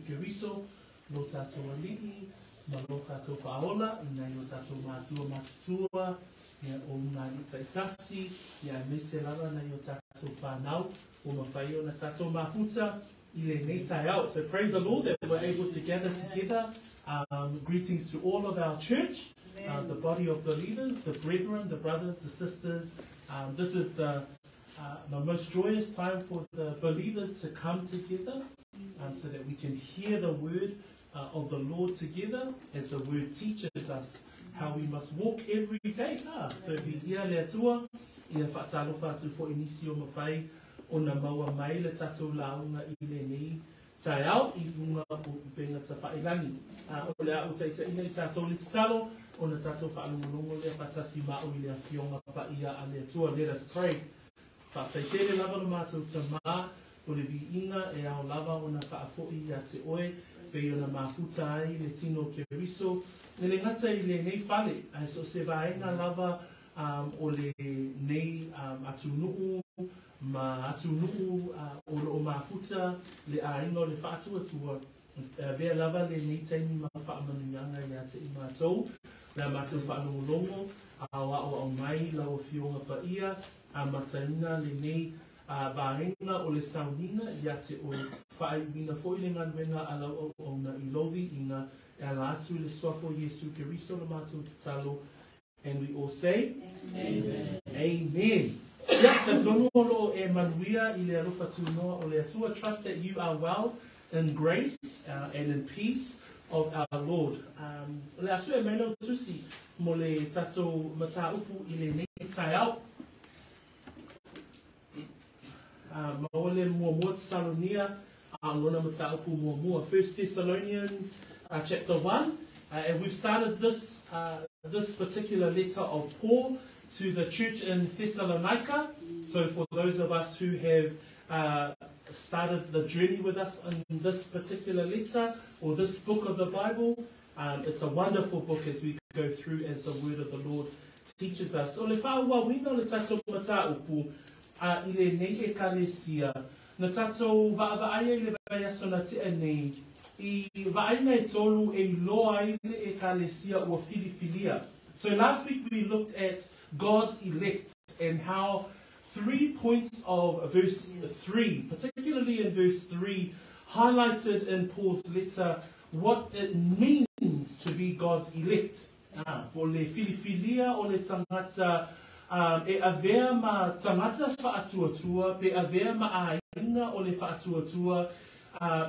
Keriso, lo tātou Alii, ma lo tātou Faaola, i nai o tātou mātua matutua, ia o ulugalii taitasi, ia aemaise lava nai o tātou whānau, ua mafai ona tātou mafuta i lenei taeao. So praise the Lord that we're able to gather together. Greetings to all of our church, the body of believers, the brethren, the brothers, the sisters. This is the the most joyous time for the believers to come together so that we can hear the word of the Lord together as the word teaches us how we must walk every day. Ah, so viia le Atua, ia faatalofa atu foi i nisi o mafai ona maua mai le tatou lauga i lenei taeao i luga o upega tafailagi. Ah, o le a ou taitaiina i tatou le tatalo ona tatou faalogologo lea faatasi ma au i le Afioga Paia a le Atua. Let us pray. Faafetai tele lava lo matou Tamā o le viiga e ao lava ona faafoi ia te oe, pei ona mafuta ai le tino o Keriso, e le gata i lenei fale, ae so o se vaega lava o lenei atunuu ma atunuu o lo o mafuta le aiga o le Faatuatua, e avea lava lenei taimi ma faamanuiaga ia te i matou, le a matou faalogologo, a o aoao mai lau Afioga Paia, amataina lenei vaega o le sauniga ia te oe, faaiuina foi le galuega a lau auauna i lou viiga e ala atu i le Suafa o Iesu Keriso le matou tatalo. And we all say, Amen. Amen. Ia, talitonu o lo o e manuia i le alofa tunoa o le Atua. Trust that you are well in grace and in peace of our Lord. O le a sue mai lau tusi mo le tatou mataupu i lenei taeao. Maua le muamua Tesalonia, a o lona mataupu muamua. First Thessalonians chapter 1. And we've started this, this particular letter of Paul to the church in Thessalonica. So for those of us who have started the journey with us in this particular letter or this book of the Bible, it's a wonderful book as we go through as the word of the Lord teaches us. O le faaauauina o le tatou mataupu i lenei Ekalesia, na tatou vaavaai ai i le vaiaso na tea nei i vaaiga e tolu e iloa ai le Ekalesia ua filifilia. So last week we looked at God's elect and how three points of verse 3, particularly in verse 3, highlighted in Paul's letter what it means to be God's elect. Ah, o le filifilia o le tagata e avea ma tagata faatuatua pe avea ma aiga o le faatuatua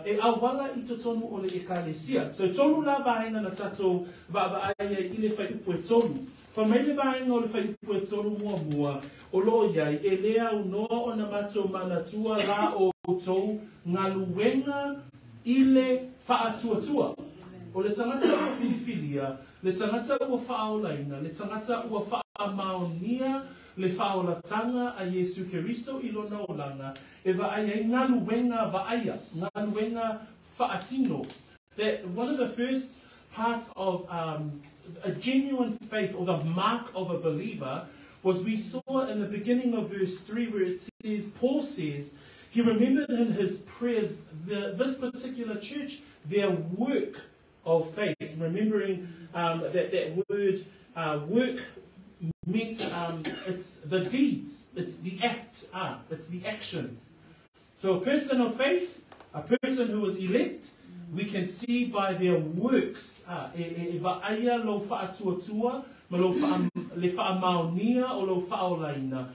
e auala i totonu o le Ekalesia. So e tolu la vaega na tatou vaavaai ai i le fuaiupu e tolu. Fai mai le vaega o le fuaiupu e tolu muamua o lo o i ai, e le aunoa ona matou manatua la outou galuega i le faatuatua. O le tagata ua filifilia, le tagata ua faaolaina, le tagata ua faamaonia le faaolataga a Iesu Keriso i lona olaga, e vaai ai galuega vaaia, galuega faatino. That one of the first parts of a genuine faith or the mark of a believer was we saw in the beginning of verse 3 where it says, Paul says, he remembered in his prayers the, this particular church, their work of faith. Remembering that that word work meant it's the deeds, it's the act, it's the actions. So a person of faith, a person who is elect, we can see by their works, e, e, e vaaia lou faatuatua, ma lou wha, le faamaonia o lou faaolaina,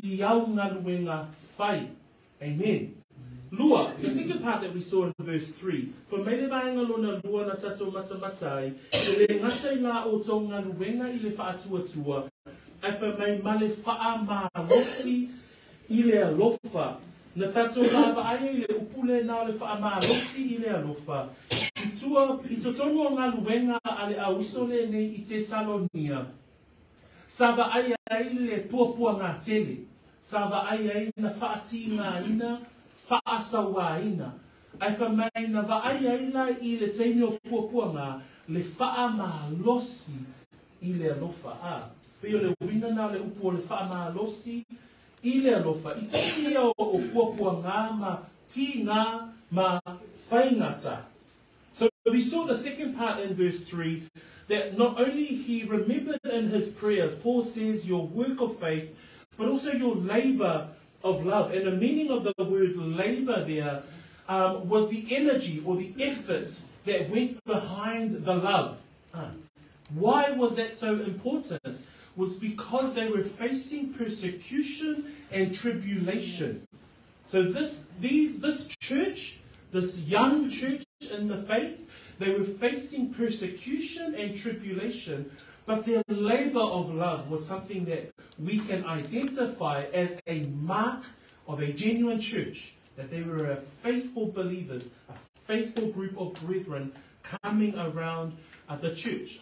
i au galuega fai. Amen. Lua, the second part that we saw in verse 3, fai mai le vaega lona lua na tatou matamata ai, e le gata i la outou galuega i le faatuatua, ae fai mai ma le faamalosi i le alofa. Na tatou vaavaai ai i le upu lena o le faamalosi i le alofa, i tua, i totonu o galuega a le auiso lenei i Tesalonia, Sa vaai ai le puapuagatele, sa vaai ai na faatigāina, faasauāina, ae fai mai na vaai ai la i le taimi o puapuagā le faamalosi i le alofa. A, pei o le uiga na o le upu o le faamalosi i le alofa, i taimi ia o puapuagā ma tīgā ma faigata. we saw the second part in verse 3, that not only he remembered in his prayers, Paul says, your work of faith, but also your labor of love. And the meaning of the word labor there was the energy or the effort that went behind the love. Why was that so important? Was because they were facing persecution and tribulation. So this church, this young church in the faith, they were facing persecution and tribulation, but their labor of love was something that we can identify as a mark of a genuine church, that they were a faithful believers, a faithful group of brethren coming around the church.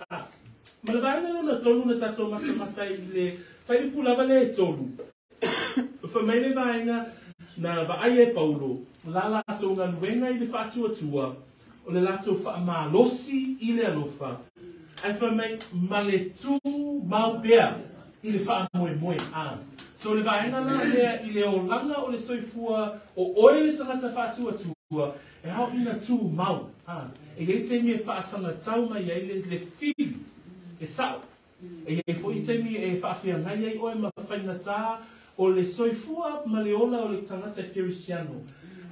Na vaai e Paulo, la latou galuega i le faatuatua, o le latou faamalosi i le alofa, ae fai mai ma le tumau pea i le faamoemoe. So le vaega la lea i le olaga o le soifua o oe le tagata faatuatua, e ao ina tumau. E iai taimi e faasagatau mai ai le fili, e sa'o. E iai fo'i taimi e faafeagai ai oe ma faigatā o le soifua ma le ola o le tagata kerisiano.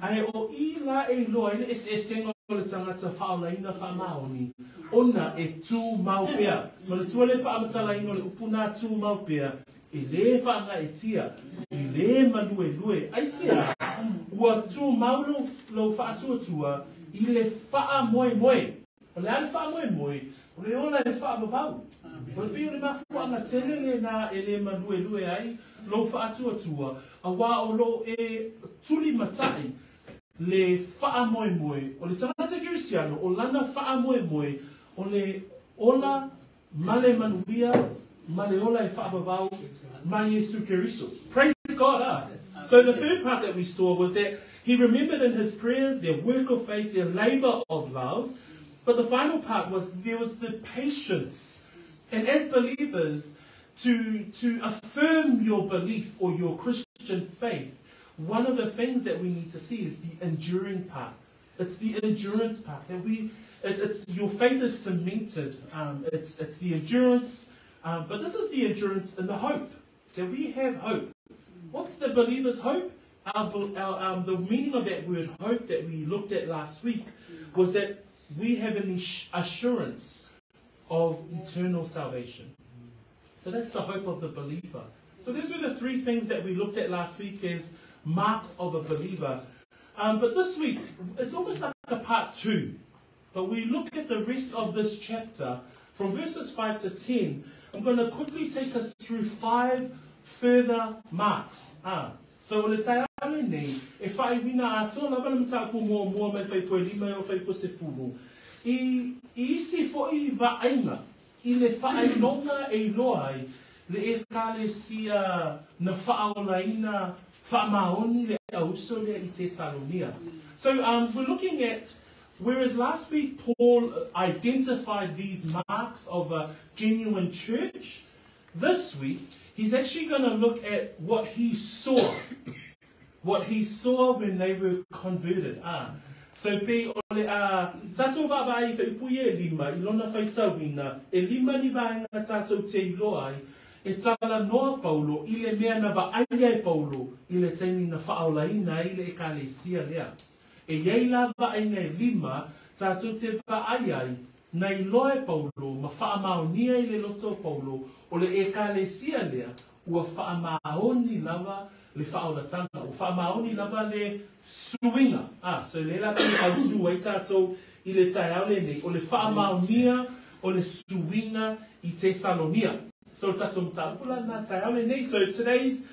Ae o i la e iloa ai le eseesega o le tagata faaolaina faamaoni, ona e tumau pea. Ma le tua le faamatalaina o le upu nā tumau pea, e lē faagaetia, e lē maluelue. Aisea, ua tumau lou faatuatua i le faamoemoe. O le a le faamoemoe, o le ola e faavavau. O le pei o le mafuaaga tele lenā e lē maluelue ai lou faatuatua, auā o loo e tulimatai le faamoemoe o le tagata kerisiano, o lana faamoemoe o le ola ma le manuia ma le ola e faavavau ma Iesu Keriso. Praise God. So the third part that we saw was that he remembered in his prayers their work of faith, their labor of love. But the final part was there was the patience. And as believers, to affirm your belief or your Christian faith, one of the things that we need to see is the enduring part. It's the endurance part. That it's your faith is cemented. It's the endurance, but this is the endurance in the hope. That we have hope. What's the believer's hope? The meaning of that word hope that we looked at last week was that we have an assurance of eternal salvation. So that's the hope of the believer. So those were the three things that we looked at last week as marks of a believer. But this week, it's almost like a part two. But we look at the rest of this chapter from verses 5 to 10. I'm going to quickly take us through 5 further marks. So o le taeao lenei, e faaiuina atoa lava le mataupu muamua mai fuaiupu e 5 e oo fuaiupu 10. I isi fo'i vaaiga, i le faailoga e iloa ai, le ekalesia na faaolaina faamaoni le auso lea i Tesalonia. So we're looking at, whereas last week Paul identified these marks of a genuine church, this week he's actually going to look at what he saw. What he saw when they were converted. So pe o le tatou vaavaai fuaiupu e 5 i lona faitauina, e 5 ni vaega tatou te iloa ai, e talanoa Paulo i le mea na vaai ai Paulo i le taimi na faaolaina ai le ekalesia lea. E iai la vaaiga e 5 tatou te vaai ai na iloa e Paulo ma faamaonia i le loto o Paulo o le ekalesia lea ua faamaoni lava le faaolataga, ua faamaoni lava le suiga. So le la te autu ai tatou i le taeao lenei, o le faamaonia o le suiga i Tesalonia. So tatou mataupu la na taeao lenei. So today's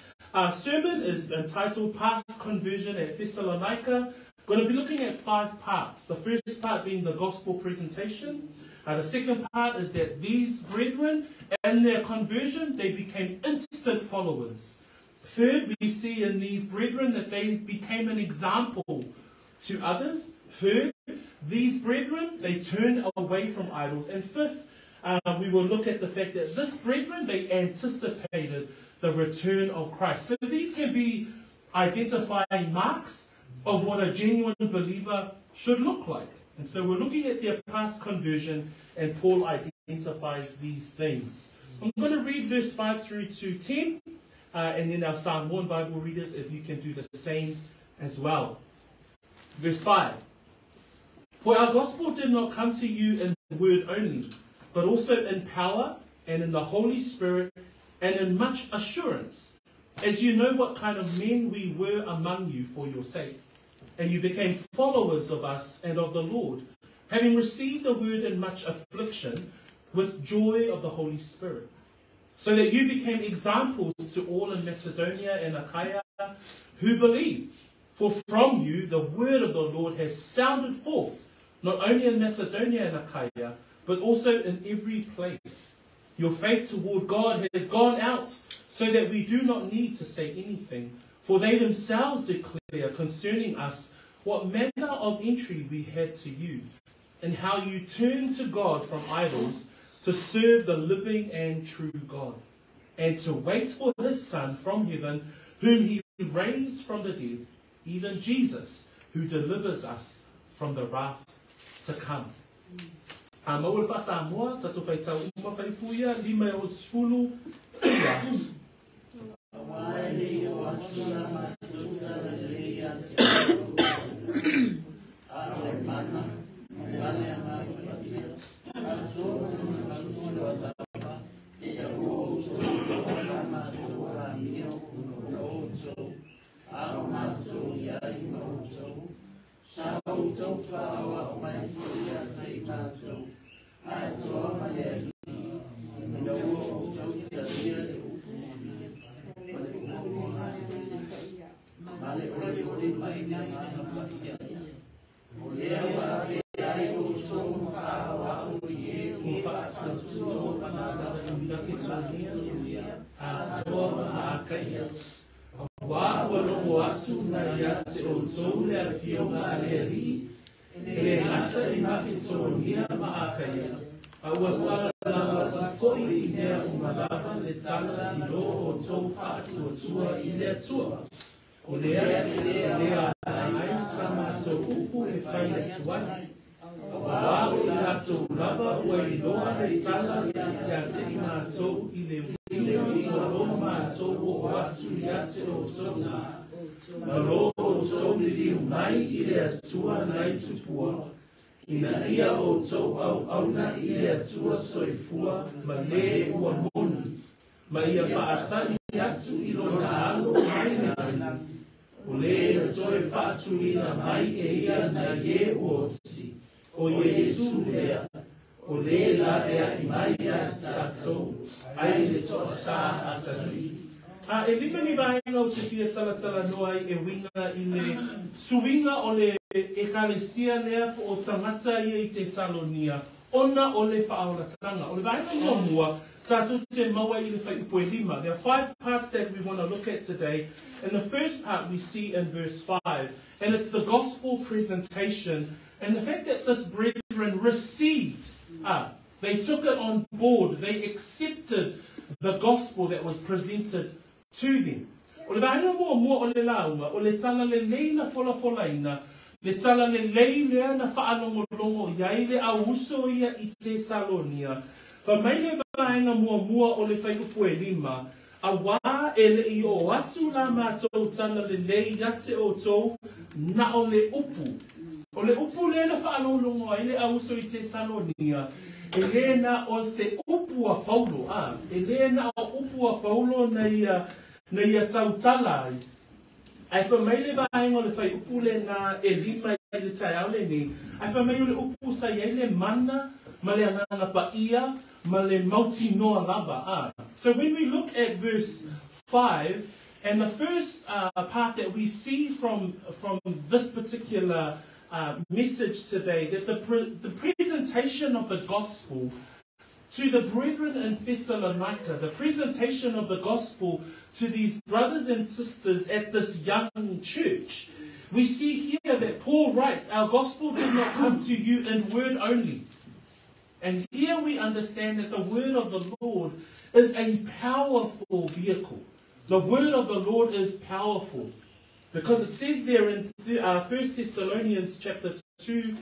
sermon is entitled Past Conversion at Thessalonica. Going to be looking at 5 parts. The first part being the gospel presentation. The second part is that these brethren and their conversion, they became instant followers. Third, we see in these brethren that they became an example to others. Third, these brethren, they turned away from idols. And fifth, we will look at the fact that this brethren, they anticipated the return of Christ. So these can be identifying marks of what a genuine believer should look like. And so we're looking at their past conversion, and Paul identifies these things. I'm going to read verse 5 through to 10, and then our Samoan Bible readers, if you can do the same as well. Verse 5. For our gospel did not come to you in word only, but also in power and in the Holy Spirit and in much assurance, as you know what kind of men we were among you for your sake. And you became followers of us and of the Lord, having received the word in much affliction with joy of the Holy Spirit, so that you became examples to all in Macedonia and Achaia who believe. For from you the word of the Lord has sounded forth, not only in Macedonia and Achaia, but also in every place. Your faith toward God has gone out, so that we do not need to say anything. For they themselves declare concerning us what manner of entry we had to you, and how you turned to God from idols to serve the living and true God, and to wait for his Son from heaven, whom he raised from the dead, even Jesus, who delivers us from the wrath to come. A maua le faasamoa, tatou faitau uma faaipuia, 5 e 60 ia. Auā e le i oo atu la matou tala lelei ia te outou a o le mana, ma le Agaga Paia, atoa ma le mautinoa lava, ina ua outou iloa la matou amio o outou, a o matou i ai ma outou, sa outou faaoao mai foi ia te i matou, atoa ma le Alii, ina ua outou talia le upu moni, ma le upu ma le olioli mai le Agaga Paia. O lea ua avea ai outou ma faaoao i e ua faatautua ma Maketonia, atoa ma Akaia. Auā ua logo atu mai ia te outou le afioga a le Alii, e le gata i Maketonia ma Akaia, a ua salalau atu foi i mea uma lava le tala i lo outou faatuatua i le Atua. O lea e le ala ai sa matou upu e fai atu ai. Auā o i latou lava ua iloa le tala ia te i matou i le uiga o lo matou oo atu ia te outou, ma lo outou liliu mai i le Atua nai tupua, ina ia outou auauna i le Atua soifua ma le ua moni, ma ia faatali atu i lona Alo mai le lagi, o le na toe faatuina mai e ia nai e ua oti, o Iesu lea, o le laveai mai ia i tatou ai le toasā atalii. A e lima ni vaega ou te fia talatalanoa ai e uiga i le suiga o le Ekalesia lea po o tagata ia i Tesalonia ona o le faaolatanga. O le vaega muamua tatou te maua i le fuaiupu e 5. There are five parts that we want to look at today. And the first part we see in verse 5, and it's the gospel presentation and the fact that this brethren received, they took it on board, they accepted the gospel that was presented to them. O le vaega muamua o le lauga, o le tala lelei na folafolaina, le tala lelei lea na faalogologo i ai le au uso ia i Tesalonia. Fai mai le vaega muamua o le fuaiupu e 5, auā e le i oo atu la matou tala lelei ia te outou na o le upu. O le upu lea na faalogologo ai le au uso i Tesalonia, e le na o se upu a Paulo, a, e le na o upu a Paulo na ia tautala ai. Ae fai mai le vaega o le fuaiupu lenā e 5 i le taeao lenei, ae fai mai o le upu sa i ai le mana ma le Agaga Paia ma le mautinoa lava. A. So when we look at verse 5, and the first part that we see from this particular message today, that the presentation of the gospel to the brethren in Thessalonica, the presentation of the gospel to these brothers and sisters at this young church, we see here that Paul writes, our gospel did not come to you in word only. And here we understand that the word of the Lord is a powerful vehicle. The word of the Lord is powerful. Because it says there in 1 Thessalonians chapter 2,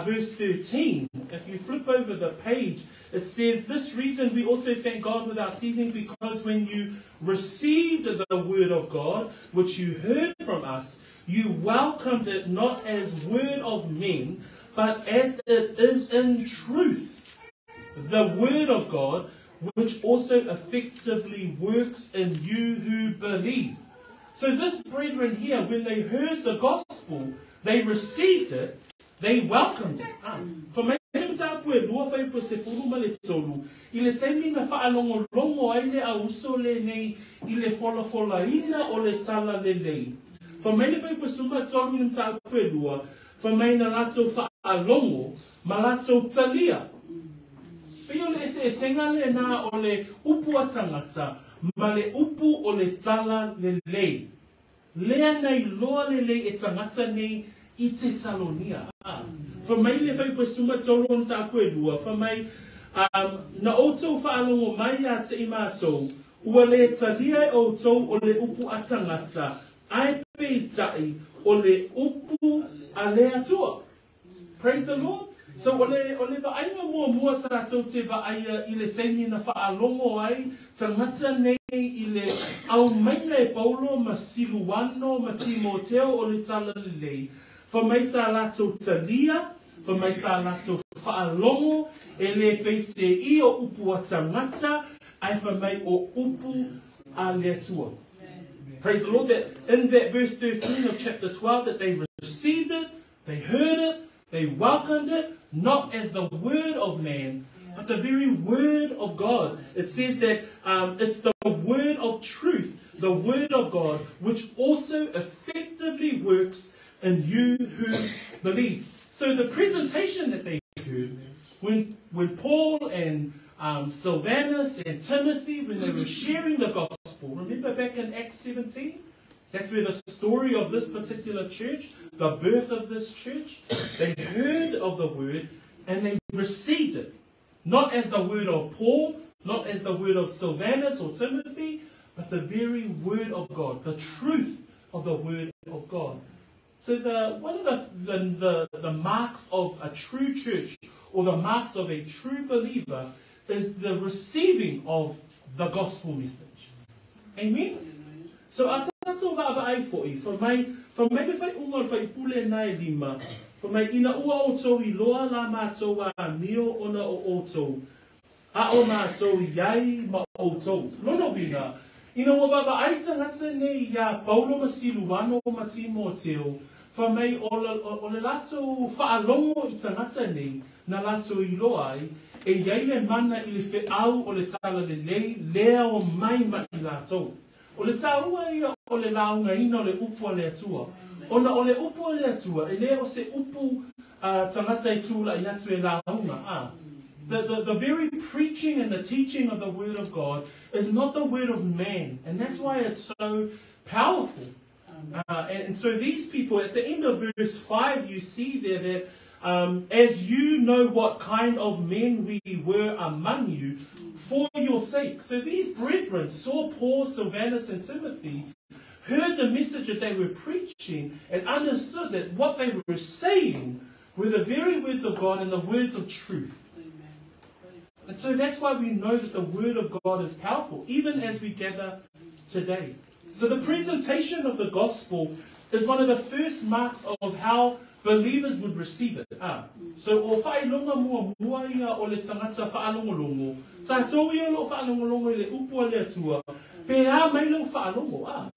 verse 13, if you flip over the page, it says, "This reason we also thank God without ceasing, because when you received the word of God, which you heard from us, you welcomed it not as word of men, but as it is in truth, the word of God, which also effectively works in you who believe." So this brethren here, when they heard the gospel, they received it, they welcomed it. Fai mai le mataupu e lua fuaiupu 13, i le taimi na faalogologo ai le auso lenei i le folafolaina o le tala lelei. Fai mai le fuaiupu 13 i le mataupu e lua, fai mai na latou faalogo ma latou talia. Pei o le eseesega lena o le upu a tagata ma le upu o le tala lelei. Lea na iloa lelei e tagata nei i Tesalonia. Fai mai le fuaiupu 13 o le mataupu e lua, fai mai, na outou faalogo mai ia te i matou, ua le talia e outou o le upu a tagata, ae peitai o le upu a le Atua. Praise the Lord. So o le vaaiga muamua tatou te vaaia i le taimi na faalogo ai tagata nei i le aumaiga e Paulo ma Siluano ma Timoteo o le tala lelei. Fai mai sa latou talia, fai mai sa latou faalogo, e le pei se i o upu a tagata, ae fai mai o upu a le Atua. Praise the Lord that in that verse 13 of chapter 12 that they received it, they heard it, they welcomed it, not as the word of man, but the very word of God. It says that it's the word of truth, the word of God, which also effectively works in you who believe. So the presentation that they heard, when Paul and Silvanus and Timothy, when they were sharing the gospel, remember back in Acts 17? That's where the story of this particular church, the birth of this church, they heard of the word and they received it. Not as the word of Paul, not as the word of Silvanus or Timothy, but the very word of God, the truth of the word of God. So one of the marks of a true church, or the marks of a true believer, is the receiving of the gospel message. Amen? So a tatou vaavaai fo'i, fai mai le faaiuga o le fuaipule na e 5, fai mai ina ua outou iloa la matou amio ona o outou, a o matou i ai ma outou. Lona uiga, ina ua vaavaai tagata nei ia Paulo ma Siluano ma Timoteo, fai mai o le latou faalogo i tagata nei, na latou iloa ai, e iai le mana i le feau o le tala lelei, lea o mai ma i latou. O le taua ia o le laugaina o le upu a le Atua. Ona o le upu a le Atua, e le o se upu tagata e tula'i atu e lauga. The very preaching and the teaching of the word of God is not the word of man. And that's why it's so powerful. And so these people, at the end of verse 5, you see there that as you know what kind of men we were among you, for your sake. So these brethren saw Paul, Silvanus, and Timothy, heard the message that they were preaching, and understood that what they were saying were the very words of God and the words of truth. And so that's why we know that the word of God is powerful, even as we gather today. So the presentation of the gospel is one of the first marks of how believers would receive it. So o whailonga mua mua ia o le tangata whaalongolongo, tātou ia lo whaalongolongo i le upu a le Atua, pe a mai lau whaalongo.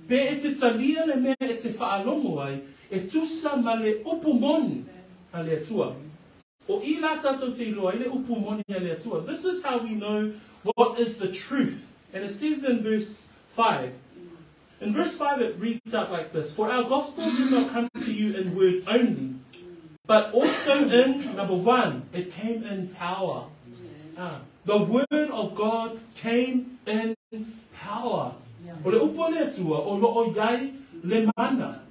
Pe e te talia le mea e te whaalongo ai, e tusa ma le upu moni a le Atua. O i la tātou te iloa i le upu moni a le Atua. This is how we know what is the truth. And it says in verse 5, in verse 5 it reads out like this: For our gospel did not come to you in word only, but also in, number 1, it came in power. The word of God came in power. O le upu a le Atua, o loo iai le mana.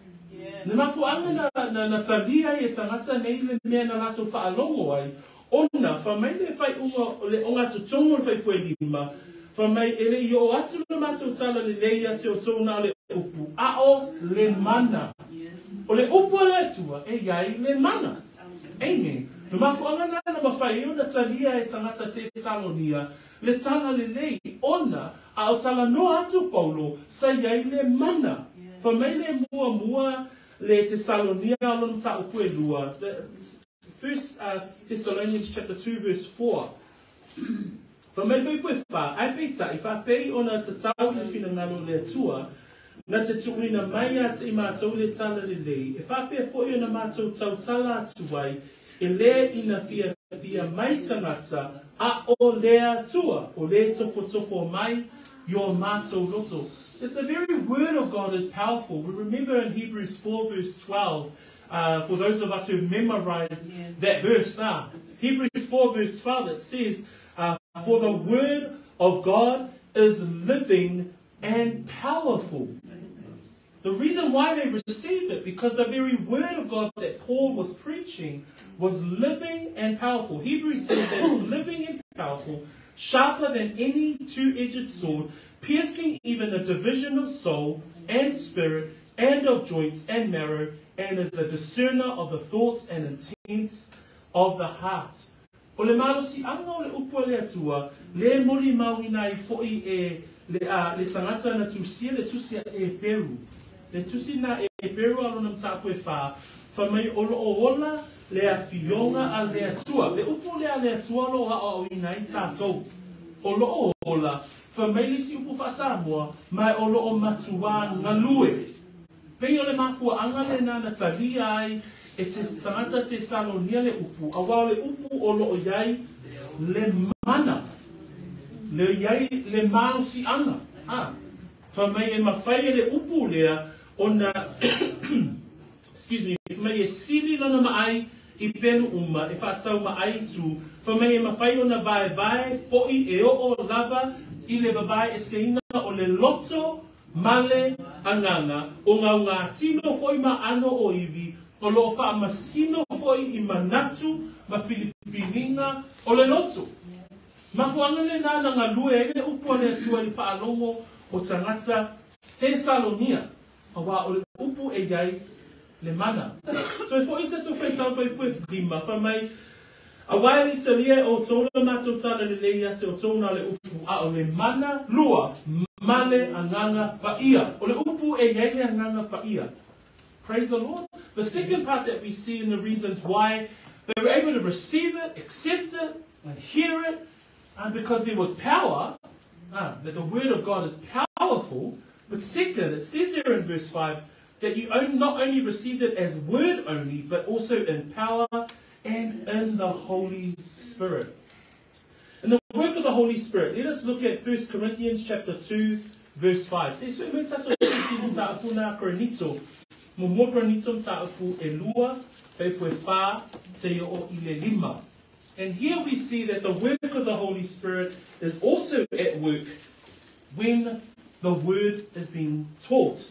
Le mafuanga na talia e tangata nei le mea na latou faalogo ai, ona fai mai le faaiuga o le ogatotogo o le fuaiupu e 5, fai mai e le i o atu le matou tala lelei ia te outou na o le upu, a o le mana. O le upu a le Atua e iai le mana. Amen. Le mafuaga lena na mafai ai ona talia e tagata Tesalonia le tala lelei, ona a o talanoa atu Paulo, sa iai le mana. Fai mai le muamua le Tesalonia o lona mataupu e lua, the First Thessalonians chapter 2 verse 4. Fai mai fuaiupu e fa, Ae peitai, faapei ona tatau i le finagalo o le Atua, na te tuuina mai ia te i matou le tala lelei, e faapea foi ona matou tautala atu ai, e lē ina fiafia mai tagata, a o le Atua, o le tofotofo mai i o matou loto. That the very word of God is powerful. We remember in Hebrews 4 verse 12, for those of us who have memorized that verse, Hebrews 4 verse 12, it says, For the word of God is living and powerful. The reason why they received it, because the very word of God that Paul was preaching was living and powerful. Hebrews says that it's living and powerful, sharper than any two-edged sword, piercing even the division of soul and spirit and of joints and marrow, and is a discerner of the thoughts and intents of the heart. O le malosiaga o le upu a le Atua, le molimauina ai foi e le, a, le tagata na tusia le tusi a Eperu. Le tusi na Eperu a lona mataupu e fa, fai mai o loo ola le afioga a le Atua. Le upu lea a le Atua o loo aoaoina ai tatou. O loo ola, fai mai le isi upu faa-Samoa, ma o loo matuā galue. Pei o le mafuaaga lena na talia ai e te tagata Tesalonia le upu, auā o le upu o loo iai le mana, le iai le malosiaga. A, fai mai e mafai e le upu lea ona, excuse me, fai mai e sili lona maai i pelu uma e faatau maai i tu, fai mai e mafai ona vaevae foi e oo lava i le vavae eseina o le loto ma le agaga, o gaugātino foi ma ano o ivi, o loo faamasino foi i manatu ma filifiliga o le loto. Mafuaaga lena na galue ai le upu a le Atua i le faalogo o tagata Tesalonia, auā o le upu e iai le mana. Toe foi tatou faitau fuaiupu e lima, fai mai, Auā e le i talia e outou le matou tala lelei ia te outou na o le upu, a o le mana lua ma le agaga paia. O le upu e iai le agaga paia. Praise the Lord. The second part that we see in the reasons why they were able to receive it, accept it, and hear it, and because there was power, that the word of God is powerful. But second, it says there in verse 5 that you not only received it as word only, but also in power and in the Holy Spirit. In the work of the Holy Spirit, let us look at 1 Corinthians chapter 2, verse 5. Se sue me tatou sisi mataupu na Korinito. Muamua Korinito mataupu e lua, fuaiupu e fa, seia oo i le lima. And here we see that the work of the Holy Spirit is also at work when the word is being taught.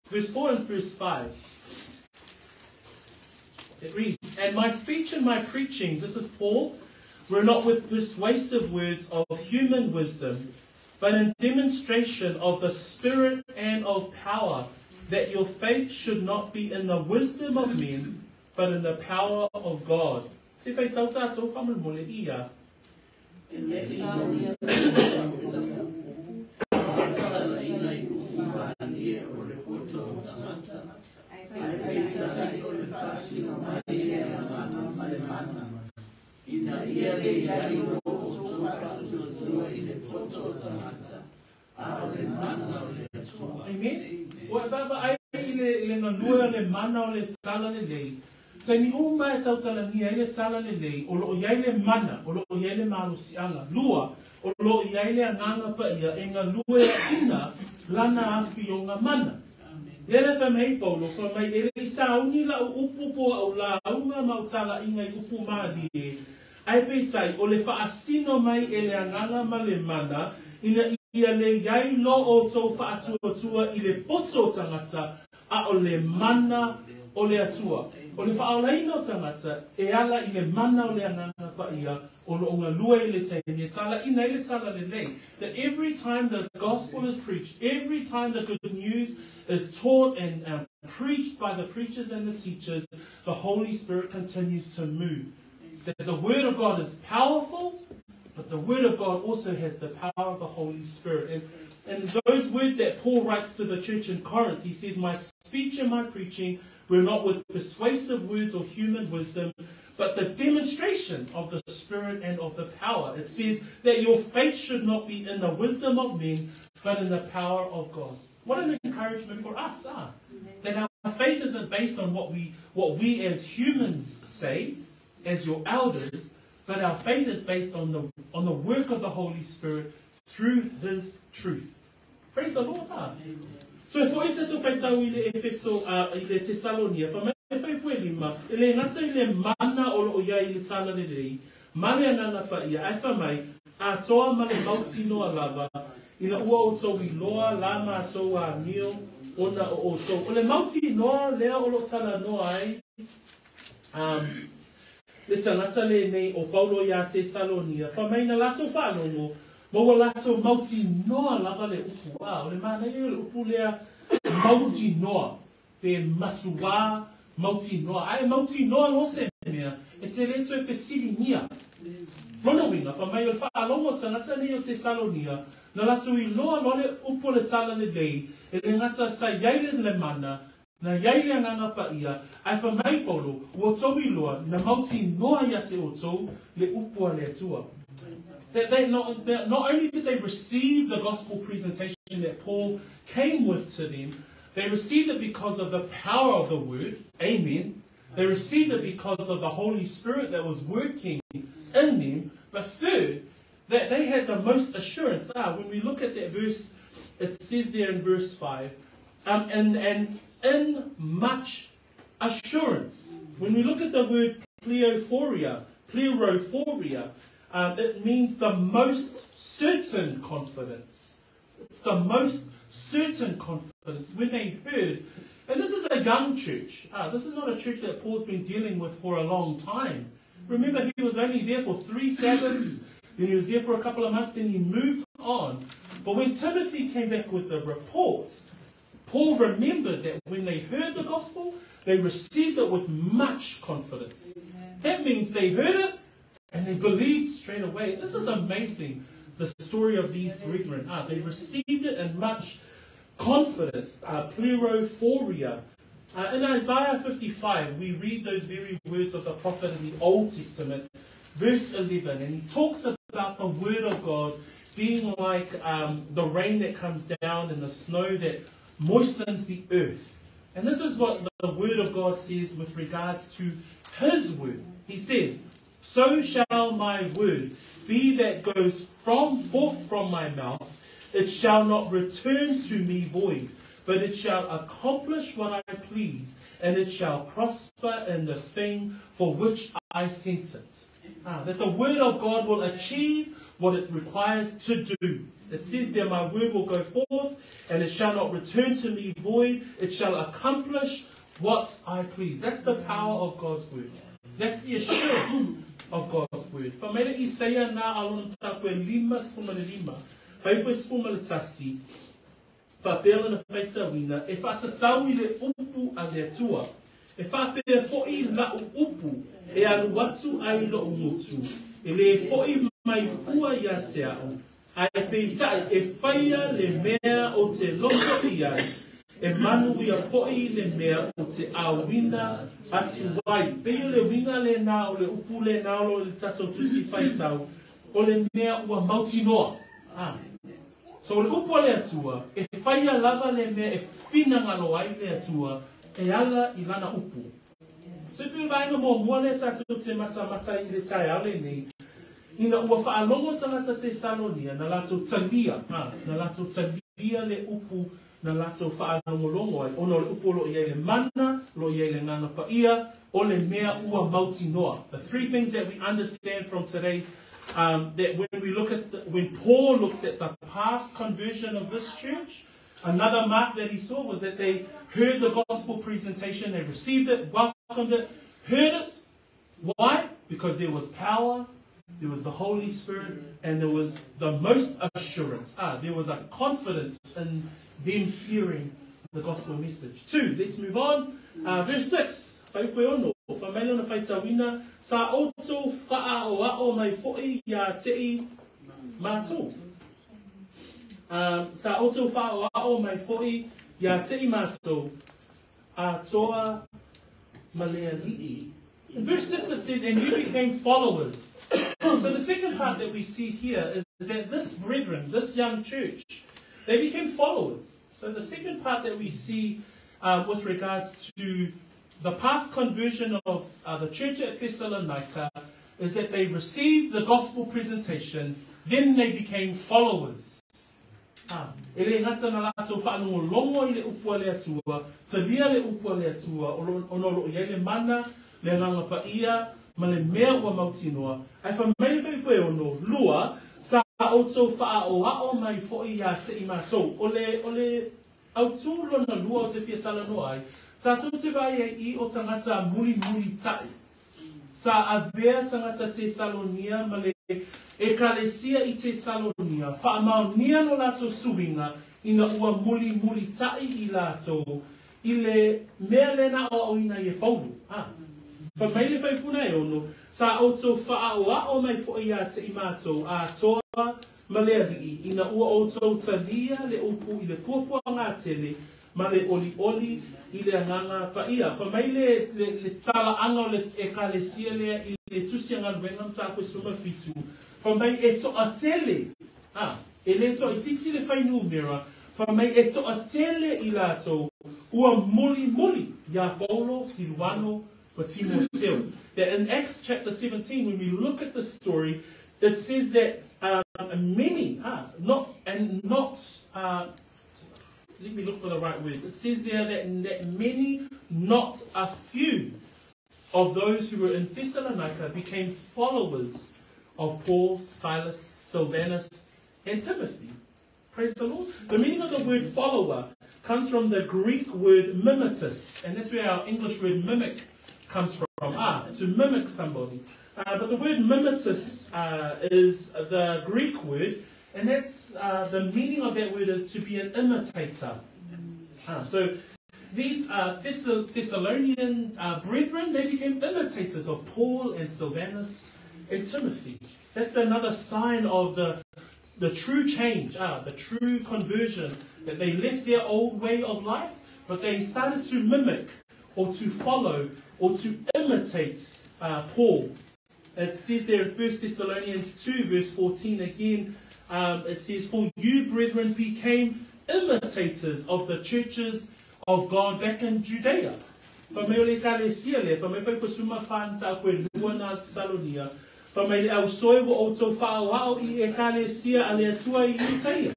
Verse 4 and verse 5. It reads, And my speech and my preaching, this is Paul, were not with persuasive words of human wisdom, but in demonstration of the Spirit and of power, that your faith should not be in the wisdom of men, but in the power of God. Se faitau tatou faamolemole ia. E le i saunia te upu a tatalaina i upu mālie o le poto o tagata, ae peitai o le faasino mai e le Agaga ma le mana, ina ia le i ai lo outou faatuatua i le poto o tagata, a o le mana o le Atua. Amen. Ua vaavaai i le galue o le mana o le tala lelei. Taimi uma e tautalagia ai le tala lelei, o loo iai le mana, o loo iai le malosiaga. Lua, o loo iai le agaga paia e galue ina lana afioga mana. Lea le fai mai ai Paulo, fai mai, E le i sauni lau upu po o au lauga ma au talaiga i upu malie, ae peitai, o le faasino mai e le agaga ma le mana, ina ia le iai lo outou faatuatua i le poto o tagata, a o le mana o le Atua. O le faaolaina o tagata e ala i le mana o le Agaga Paia o lo o galue i le taimi e talaina ai le Talalelei. That every time the gospel is preached, every time the good news is taught and preached by the preachers and the teachers, the Holy Spirit continues to move. That the Word of God is powerful, but the Word of God also has the power of the Holy Spirit. And those words that Paul writes to the church in Corinth, he says, "My speech and my preaching were not with persuasive words or human wisdom, but the demonstration of the Spirit and of the power." It says that your faith should not be in the wisdom of men, but in the power of God. What an encouragement for us, That our faith isn't based on what we as humans say, as your elders, but our faith is based on the work of the Holy Spirit through His truth. Praise the Lord. So e foʻi tatou faitau i le Efeso i le Tesalonia, fa mai fai pue lima, e le gata i le mana o loo iai i le Talalelei, ma le Agaga Paia, ae fa mai, atoa ma le mautinoa lava, ina ua outou iloa la matou amio ona o outou. O le mautinoa lea o loo talanoa ai, le tagata lenei o Paulo iā Tesalonia, fa mai na latou faalogo, ma ua latou mautinoa lava le upu. O le manaia o le upu lea mautinoa, pe matuā mautinoa. Ae mautinoa loa se mea, e te le toe fesiligia. Lona uiga, fa mai o le faalogo o tagata nei o Tesalonia, na latou iloa loa le upu o le Talalelei, e le gata sa iai le mana, na iai le Agaga Paia, ae fa mai Paulo, ua outou iloa, na mautinoa ia te outou le upu a le Atua. That they not only did they receive the gospel presentation that Paul came with to them, they received it because of the power of the word, amen. They received it because of the Holy Spirit that was working in them. But third, that they had the most assurance. When we look at that verse, it says there in verse 5, and in much assurance. When we look at the word plerophoria, it means the most certain confidence. It's the most certain confidence. When they heard, and this is a young church. This is not a church that Paul's been dealing with for a long time. Remember, he was only there for 3 Sabbaths, then he was there for a couple of months, then he moved on. But when Timothy came back with the report, Paul remembered that when they heard the gospel, they received it with much confidence. That means they heard it and they believed straight away. This is amazing, the story of these brethren. They received it in much confidence, plerophoria. In Isaiah 55, we read those very words of the prophet in the Old Testament, verse 11, and he talks about the word of God being like the rain that comes down and the snow that moistens the earth. And this is what the word of God says with regards to his word. He says, "So shall my word be that goes forth from my mouth. It shall not return to me void, but it shall accomplish what I please, and it shall prosper in the thing for which I sent it." That the word of God will achieve what it requires to do. It says there, "My word will go forth, and it shall not return to me void. It shall accomplish what I please." That's the power of God's word. That's the assurance of God's word. Fa mai le Isaia na alona mataupu e 55, faipu e 11, faapea lana faitauina, e faatatau i le upu a le Atua. E faapea foʻi la'u upu e alu atu ai loʻu motu, e lē foʻi mai fua ia te a'u, ae peitai e faia le mea o te loto i ai, e manuia foʻi le mea o te auina atu ai. Pei o le uiga lenā o le upu lenā o le tatou tusi faitau, o le mea ua mautinoa. So o le upu a le Atua, e faia lava le mea e finagalo ai le Atua, e ala i lana upu. So e pei o le vaega muamua lea tatou te matamata i le taeao lenei, ina ua faalogo tagata Tesalonia, na latou talia, na latou talia le upu, na latou faalogologo ai, ona o le upu o loo iai le mana, o loo iai le Agaga Paia, o le mea ua mautinoa. The three things that we understand from today's, that when we look at when Paul looks at the past conversion of this church, Another mark that he saw was that they heard the gospel presentation, they received it, welcomed it, heard it. Why? Because there was power, there was the Holy Spirit, and there was the most assurance. There was a confidence in them hearing the gospel message. 2, let's move on. Verse 6. Whaipu e ono, wha maile ona whaitawina, sa outou whaa o ao mai foi ia te i mātou. Sa outou whaa o ao mai foi ia te i mātou, a toa maleali'i. In verse 6 it says, and you became followers. So the second part that we see here is that this brethren, this young church, they became followers. So the second part that we see with regards to the past conversion of the church at Thessalonica is that they received the gospel presentation, then they became followers. E le ngata na lātou whaalongo longo i le upua le atua, talia le upua le atua, ono lo ia le mana, le nganga pa ia, ma le mea ua mautinoa. Ai wha mai whai koe ono, lua, sa outou whaa o ao mai foi ia te i mātou. Ole au tū lona lua o te whia tala noa ai, tātou te vai e i o tangata muli muli tai. Sa avea tangata te Salonia ma le ekalesia i te Salonia, whaamaunia no lātou suinga ina ua muli muli tai i lātou, i le mea lena o au ina i e Paulu. Wha maile whai puna e ono, sa outou whaa o ao mai foi ia te i mātou, a toa ma le alii, ina ua outou talia le upu i le puapua ngā tele, ma le oli oli i le anganga pa ia. Wha mai le tala anga o le ekalesia lea i le tusi anga luenga mta koe suma fitu. Wha mai e toa tele, e le toa ititi le whai numera, wha mai e toa tele i lātou, ua muli muli ia Paulo, Silwano, Timoteo. That in Acts chapter 17, when we look at the story, it says that many, not, let me look for the right words. It says there that many, not a few, of those who were in Thessalonica became followers of Paul, Silas, Silvanus, and Timothy. Praise the Lord. The meaning of the word follower comes from the Greek word mimetis, and that's where our English word mimic comes from, to mimic somebody. But the word mimetis is the Greek word, and that's the meaning of that word is to be an imitator. So these Thessalonian brethren, they became imitators of Paul and Silvanus and Timothy. That's another sign of the true change, the true conversion, that they left their old way of life, but they started to mimic or to follow or to imitate Paul. It says there in 1 Thessalonians 2 verse 14 again, it says, for you, brethren, became imitators of the churches of God back in Judea. Fa mai o le kalesia le, fa mai whai pasuma whanta koe lua nā Thessalonia, fa mai le au soe wa outou whaawao i e kalesia a le atua i Utaia.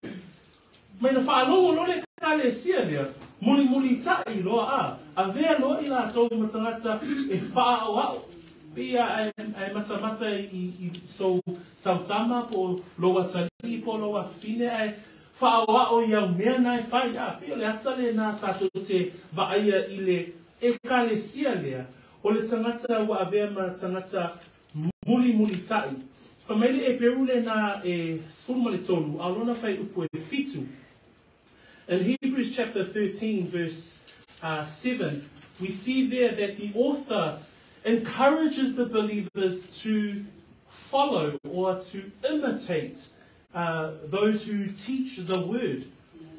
Mai na whaalongo lo le kalesia lea, muli muli tai loa a vea loa i lātou matangata e whaawao. Pia ai matamata i so sautama po loa tali po loa fine ai whaawao i au mea nai whai a. Pia le atale nā tātou te vaaia i le ekalesia lea, o le tangata ua avea ma tangata muli muli tai. Wha maile e peru le nā e sfulu ma le tolu, a lona whai upu e fitu. In Hebrews chapter 13 verse 7, we see there that the author encourages the believers to follow or to imitate those who teach the word.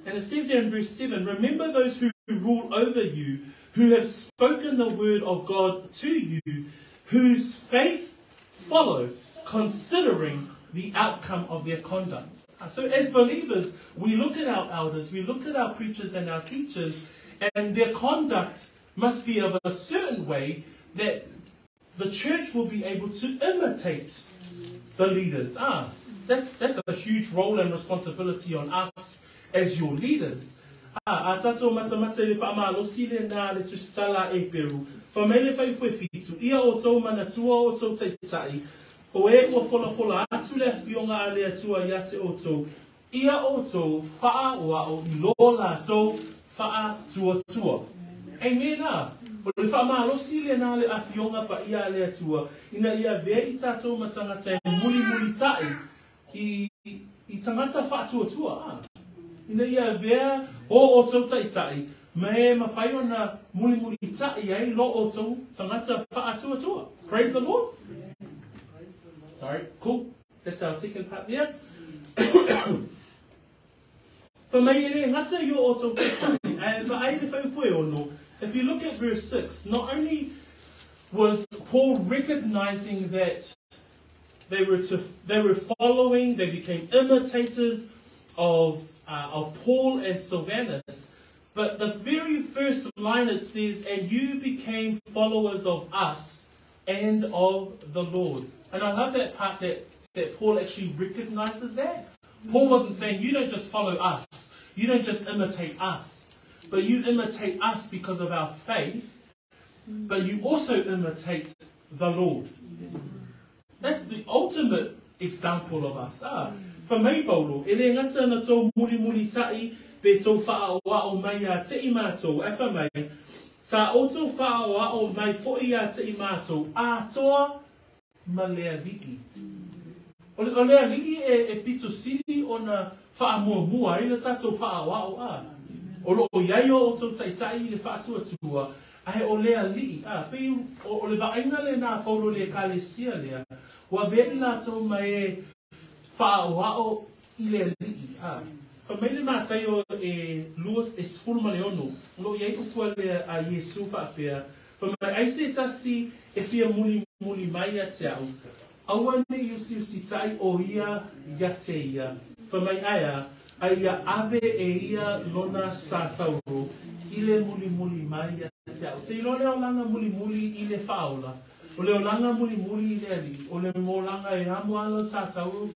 And it says there in verse 7, remember those who rule over you, who have spoken the word of God to you, whose faith follow, considering the outcome of their conduct. So as believers, we look at our elders, we look at our preachers and our teachers, and their conduct must be of a certain way that the church will be able to imitate the leaders. That's a huge role and responsibility on us as your leaders. A tātou matamata le whaamalosi le nā le tusitala e peru. Wha maile whai koe fitu, ia o tau manatua o tau taitai, o e ua fola fola atu le whionga a le atua i ate o tau. Ia outou fa'ao'oa'o i lo latou fa'atuatua. Amen a. O le fa'amalosi lenā le Afioga Paia a le Atua, ina ia avea i tatou ma tagata e mulimulita'i i i tagata fa'atuatua a. Ina ia avea o outou ta'ita'i ma e mafai ona mulimulita'i ai lo outou tagata fa'atuatua. Praise the Lord. Sorry, cool. That's our second part there. Fai mai e le gata i o outou ta'ita'i, ae vaai le fuaiupu e 6. If you look at verse 6, not only was Paul recognizing that they were following, they became imitators of Paul and Silvanus, but the very first line it says, "And you became followers of us and of the Lord." And I love that part that Paul actually recognizes that. Paul wasn't saying, "You don't just follow us, you don't just imitate us, but you imitate us because of our faith, but you also imitate the Lord." That's the ultimate example of us. Ah, Fai mai Paulo, e le gata na tou mulimulita'i pe tou fa'aoa'o mai ia te i mātou, e fai mai, sa outou fa'aoa'o mai fo'i ia te i mātou, atoa ma le Alii. O le Alii e pito sili ona fa'amuamua ai le tatou fa'aoa'o a. O lo'o iai o outou ta'ita'i i le fa'atuatua, ae o le Alii, a, pei o le va'aiga lenā Paulo le ekalesia lea, ua avea i latou ma e fa'aoa'o i le Alii, a. Fai mai le Mataio e 26, o lo'o iai upu a le a Iesu fa'apea, fai mai, ai se tasi e fia mulimuli mai ia te a'u, aua ne'i usiusita'i o ia ia te ia. Fai mai ae a, a ia ave e ia lona satauro i le mulimuli mai ia te a'u. Te iloa le olaga mulimuli i le fa'aola. O le olaga mulimuli i le Alii. O le molaga e amo alo satauro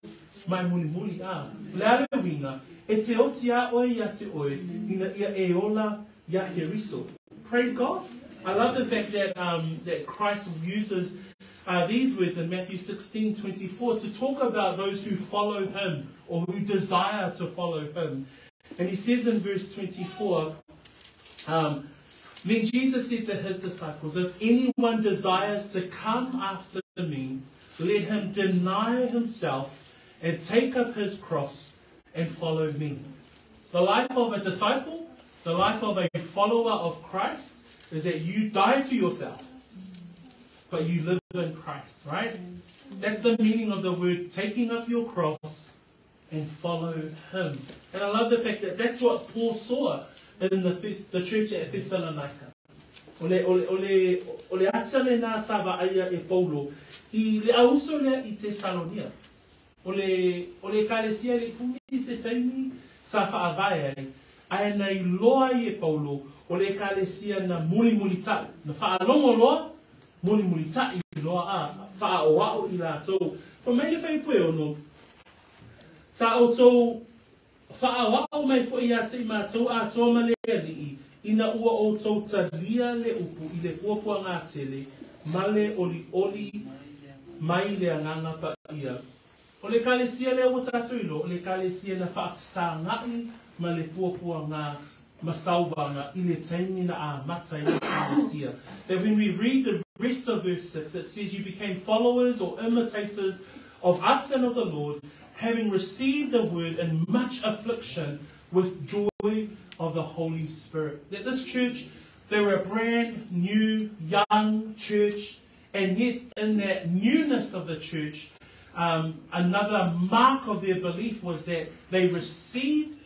mai mulimuli a. O le a le uiga, e te oti a oe ia te oe, ina ia e ola ia Keriso. Praise God. I love the fact that Christ uses these words in Matthew 16:24 to talk about those who follow him or who desire to follow him. And he says in verse 24, "Then Jesus said to his disciples, 'If anyone desires to come after me, let him deny himself and take up his cross and follow me.'" The life of a disciple, the life of a follower of Christ, is that you die to yourself, but you live in Christ, right? That's the meaning of the word taking up your cross and follow him. And I love the fact that that's what Paul saw in the church at Thessalonica. O le ata lenā sa va'aia e Paulo i le auso lea i Tesalonia. O le ekalesia le umi se taimi sa fa'avae ai, ae na iloa ai e Paulo o le ekalesia na mulimulita'i. Na fa'alogo loa, mulimulita'i loa a, fa'aoa'o i latou. Fai mai le fuaiupu e 6, sa outou fa'aoa'o mai fo'i ia te i matou atoa ma le Alii, ina ua outou talia le upu i le puapuagatele ma le olioli mai le Agaga Paia. O le ekalesia lea ua tatou iloa, o le ekalesia na fa'afesaga'i ma le puapuaga ma sauvaga i le taimi na amata i le ekalesia. That when we read the rest of verse 6, it says, "You became followers or imitators of us and of the Lord, having received the word in much affliction with joy of the Holy Spirit." That this church, they were a brand new, young church, and yet in that newness of the church, another mark of their belief was that they received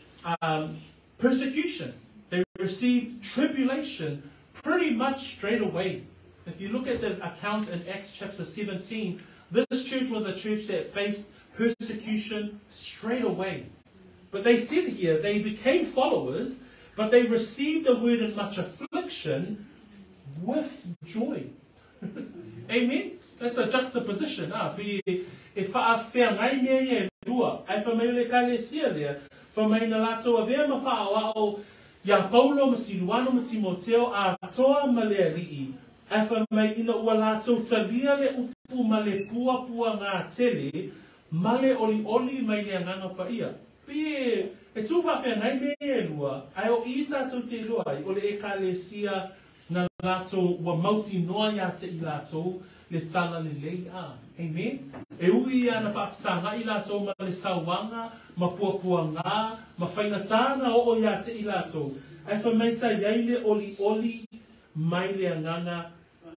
persecution. They received tribulation pretty much straight away. If you look at the account in Acts chapter 17, this church was a church that faced persecution straight away. But they said here they became followers, but they received the word in much affliction with joy. Amen? That's a juxtaposition. Ah, pe e fa'afeagai mea ia e lua. Ae fai mai o le ekalesia lea. Fai mai na latou avea ma fa'aoa'o ia Paulo ma Siluano ma Timoteo atoa ma le Alii. Ae fai mai ina ua latou talia le upu ma le puapuagatele ma le olioli mai le Agaga Paia. Pei e tū faafeagai mea ia e lua, ae o i tātou te iloa ai, o le Ekalesia na lātou ua mautinoa iā te i lātou le talalelei a. Amen. E ui ia na faafesagaʻi lātou ma le sauaga, ma puapuagā, ma faigatā na oo iā te i lātou, ae fai mai sa iai le olioli mai le Agaga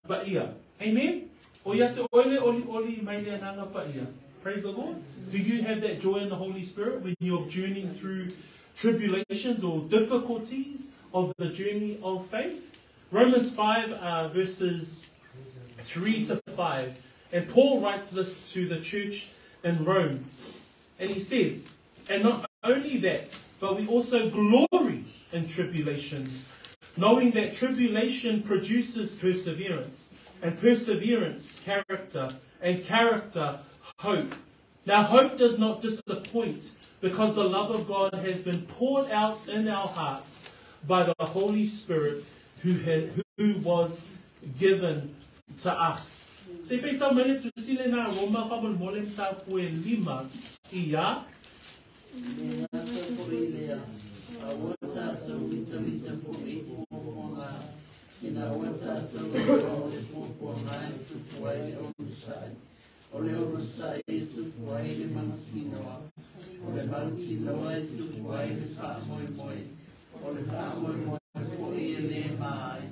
Paia. Amen. O ia te oe le olioli mai le Agaga Paia. Praise the Lord. Do you have that joy in the Holy Spirit when you're journeying through tribulations or difficulties of the journey of faith? Romans 5 verses 3 to 5. And Paul writes this to the church in Rome. And he says, And not only that, but we also glory in tribulations, knowing that tribulation produces perseverance, and perseverance, character, and character, hope. Now, hope does not disappoint, because the love of God has been poured out in our hearts by the Holy Spirit who, had, who was given to us. Se faitau mai le tusi lenā Roma faamolemole mataupu e lima ia. E le gata foi i lea, a ua tatou mitamita foi i puapuaga, ina ua tatou iloa o le puapuaga e tupu ai le onosai, o le onosai e tupu ai le mautinoa, o le mautinoa e tupu ai le faamoemoe, o le faamoemoe foi e le ma ai,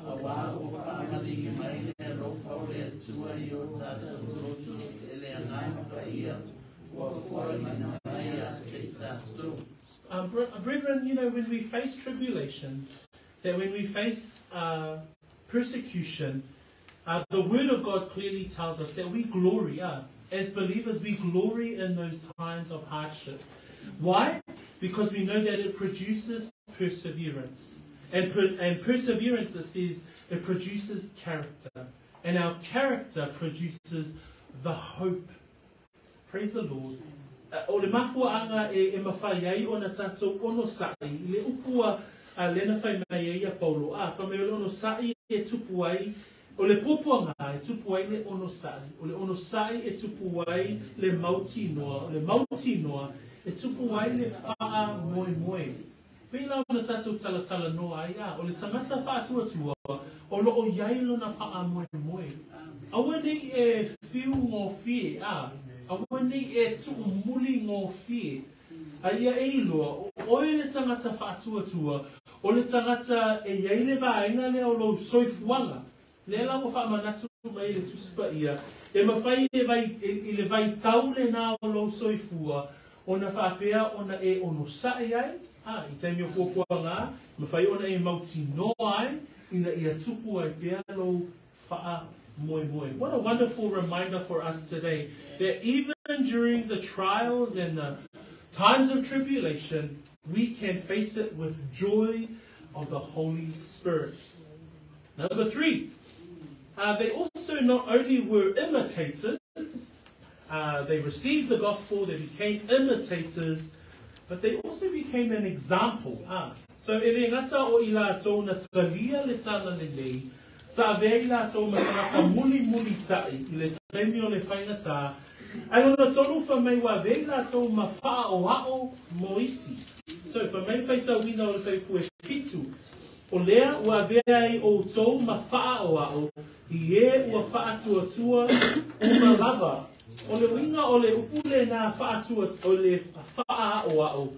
auā ua faamaligi mai le alofa o le Atua i o tatou loto e le Agaga Paia ua foaiina mai ia te i tatou. Brethren, you know, when we face tribulations, that when we face persecution, the Word of God clearly tells us that we glory. As believers, we glory in those times of hardship. Why? Because we know that it produces perseverance. And, per- and perseverance, it says, it produces character. And our character produces the hope. Praise the Lord. O le mafuaʻaga e, e mafai ai ona tatou onosaʻi i le upu a, a lena fai mai ai ia Paulo, a fai mai o le onosaʻi e tupu ai, o le puapuaga e tupu ai le onosaʻi, o le onosaʻi e tupu ai le mautinoa, o le mautinoa e tupu ai le faamoemoe. Pei la ona tatou talatalanoa ai, a o le tagata faatuatua o loo iai lona faamoemoe. Aua nei e fiu gofie, a aua nei e tuumuli gofie. A ia e iloa, o oe le tagata faatuatua, o le tagata e iai le vaega lea o lou soifuaga. Lea la ua faamanatu mai le Tusi Paia, e mafai e vai, e, i le vaitau lenā o lou soifua, ona faapea ona e onosaʻi ai, a, i taimi o puapuagā, mafai ona e mautinoa ai, ina ia tupu ai pea lou faamoemoe. What a wonderful reminder for us today that even during the trials and the times of tribulation, we can face it with joy of the Holy Spirit. Number three, they also not only were imitators, they received the gospel, they became imitators, but they also became an example. Ah. So e le gata o i lātou na talia le talalelei, sa avea i lātou ma tagata mulimulitaʻi i le taimi o le faigata, ae lona tolu fai mai ua avea i lātou ma faaʻoaʻo mo isi. So fai mai le faitauina o le faipue fitu, O lea ua avea ai ʻoutou ma faaʻoaʻo i ē ua faatuatua uma lava. O le uiga o le upu lenā faatua, o le faaʻoaʻo,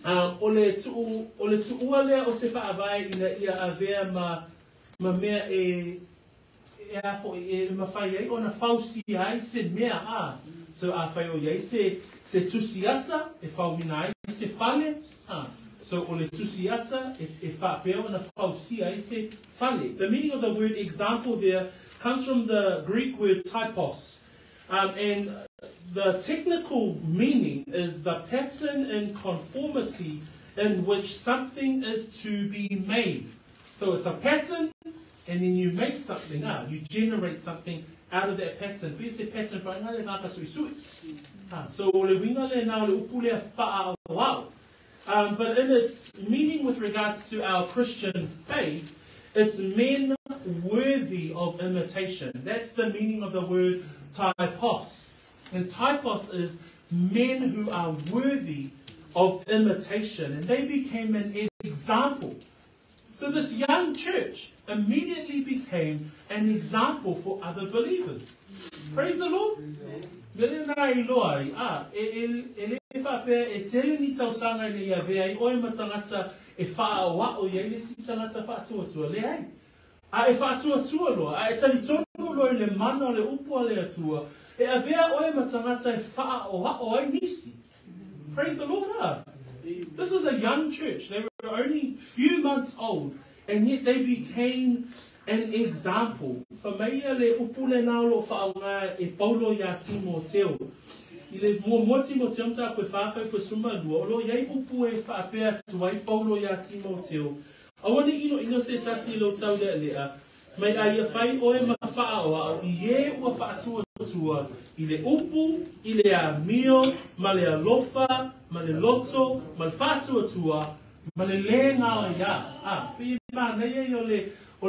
a o le tuu, o le tuua lea o se faavae ina ia avea ma, ma mea e, e a foi, e mafai ai ona fausia ai se mea, a. So afai o iai se, se tusi ata e faoina ai se fale, a. So o le tusi ata e, e faapea ona fausia ai se fale. The meaning of the word example there comes from the Greek word typos. And the technical meaning is the pattern in conformity in which something is to be made. So it's a pattern, and then you make something, ah, you generate something out of that pattern. Pei se pattern whainga le ngā suisui. Ah, so o le winga le nā o le upu lea whaao. But in its meaning with regards to our Christian faith, it's men worthy of imitation. That's the meaning of the word typos. And typos is men who are worthy of imitation, and they became an example. So this young church immediately became an example for other believers. Praise the Lord. Mele nā i loa ai, a, e, e, e le whapea e tele ni tausaga i le ia vea i oe ma tangata e whaao i ai le si tangata whaatuatua le ai. A e whaatuatua loa, a e tali tonu loa i le mana o le upu a le atua, e avea oe ma tangata e whaao ai nisi. Praise the Lord. Ah. This was a young church. They were only few months old, and yet they became an example. Fa mai ia le upu le nā o lo whaonga e Paulo ia Timoteo. I le mua mua Timoteo mta koe whawhai koe suma lua, o lo iai upu e whaapea tuai Paulo ia Timoteo. Aua ne i inoino se tasi i lo tau lea lea, mai a ia whai oe ma whaao i e ua whaatuatua i le upu, i le amio, ma le alofa, ma le loto, ma le whaatuatua, ma le le ngā o ia. A, pe ma nei ai o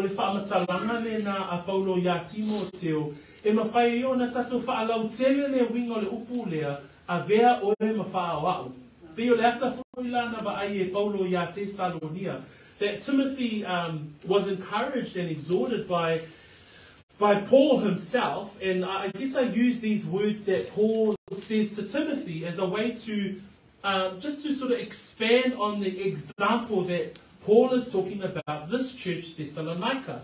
le whaamatalanga le nā a Paulo ia Timoteo, e mawhai i o na tatou whaalau tele le winga o le upu lea, a vea oe ma whaao. Pe o le ata fui lana va ai e Paulo ia Thessalonia, that Timothy was encouraged and exhorted by Paul himself, and I guess I use these words that Paul says to Timothy as a way to just to sort of expand on the example that Paul is talking about this church, Thessalonica.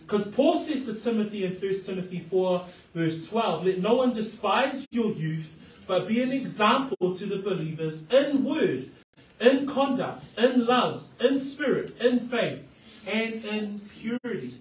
Because Paul says to Timothy in 1 Timothy 4 verse 12, let no one despise your youth, but be an example to the believers in word, in conduct, in love, in spirit, in faith, and in purity.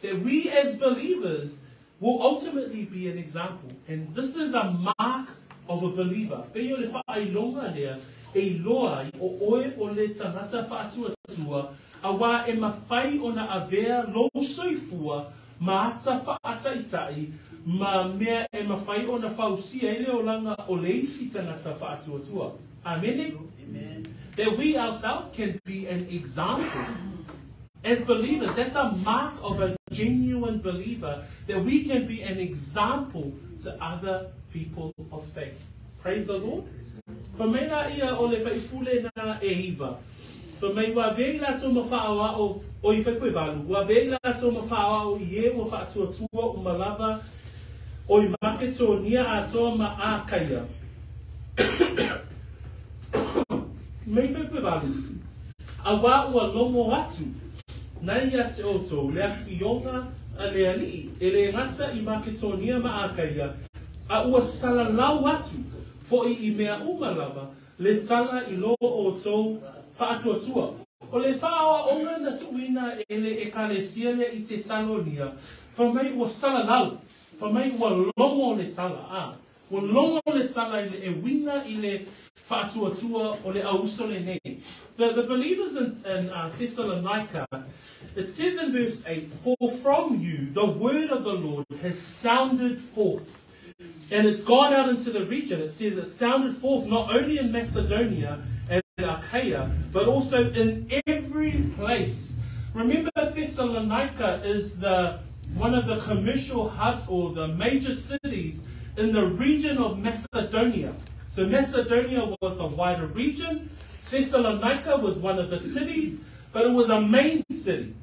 That we as believers will ultimately be an example. And this is a mark of a believer. Pe o le whaailonga lea, e loa o oe o le tangata whaatuatua, a wā e mawhai o na avea lo soifua, ma ata whaataitai, ma mea e mawhai o na whausia i le olanga o le isi tangata whaatuatua. Amen? Amen. That we ourselves can be an example. As believers, that's a mark of a genuine believer, that we can be an example to other people of faith. Praise the Lord. Fa mai la ia o le whaipule na e iwa. Fa mai wa vei la tō mawhaoa o i whaipue valu. Wa vei la tō mawhaoa o i e ua whaatuatua o malava o i Maketonia a toa ma a kaia. Mei whaipue valu. A wā ua longo atu. Nei ia te oto, le awhionga a le alii, e le ngata i Maketonia ma a kaia. A ua salalau atu, foi i mea umalava, le tala i lo o tau whaatuatua. O le whaoa onga na tuina e le ekalesia le i Thessalonia, fa mai ua salalau, fa mai ua longo le tala. A, ua longo le tala i le e winga i le whaatuatua o le auso le nei. The believers in Thessalonica, it says in verse 8, for from you the word of the Lord has sounded forth. And it's gone out into the region. It says it sounded forth not only in Macedonia and Achaia, but also in every place. Remember, Thessalonica is one of the commercial hubs or the major cities in the region of Macedonia. So Macedonia was a wider region. Thessalonica was one of the cities, but it was a main city.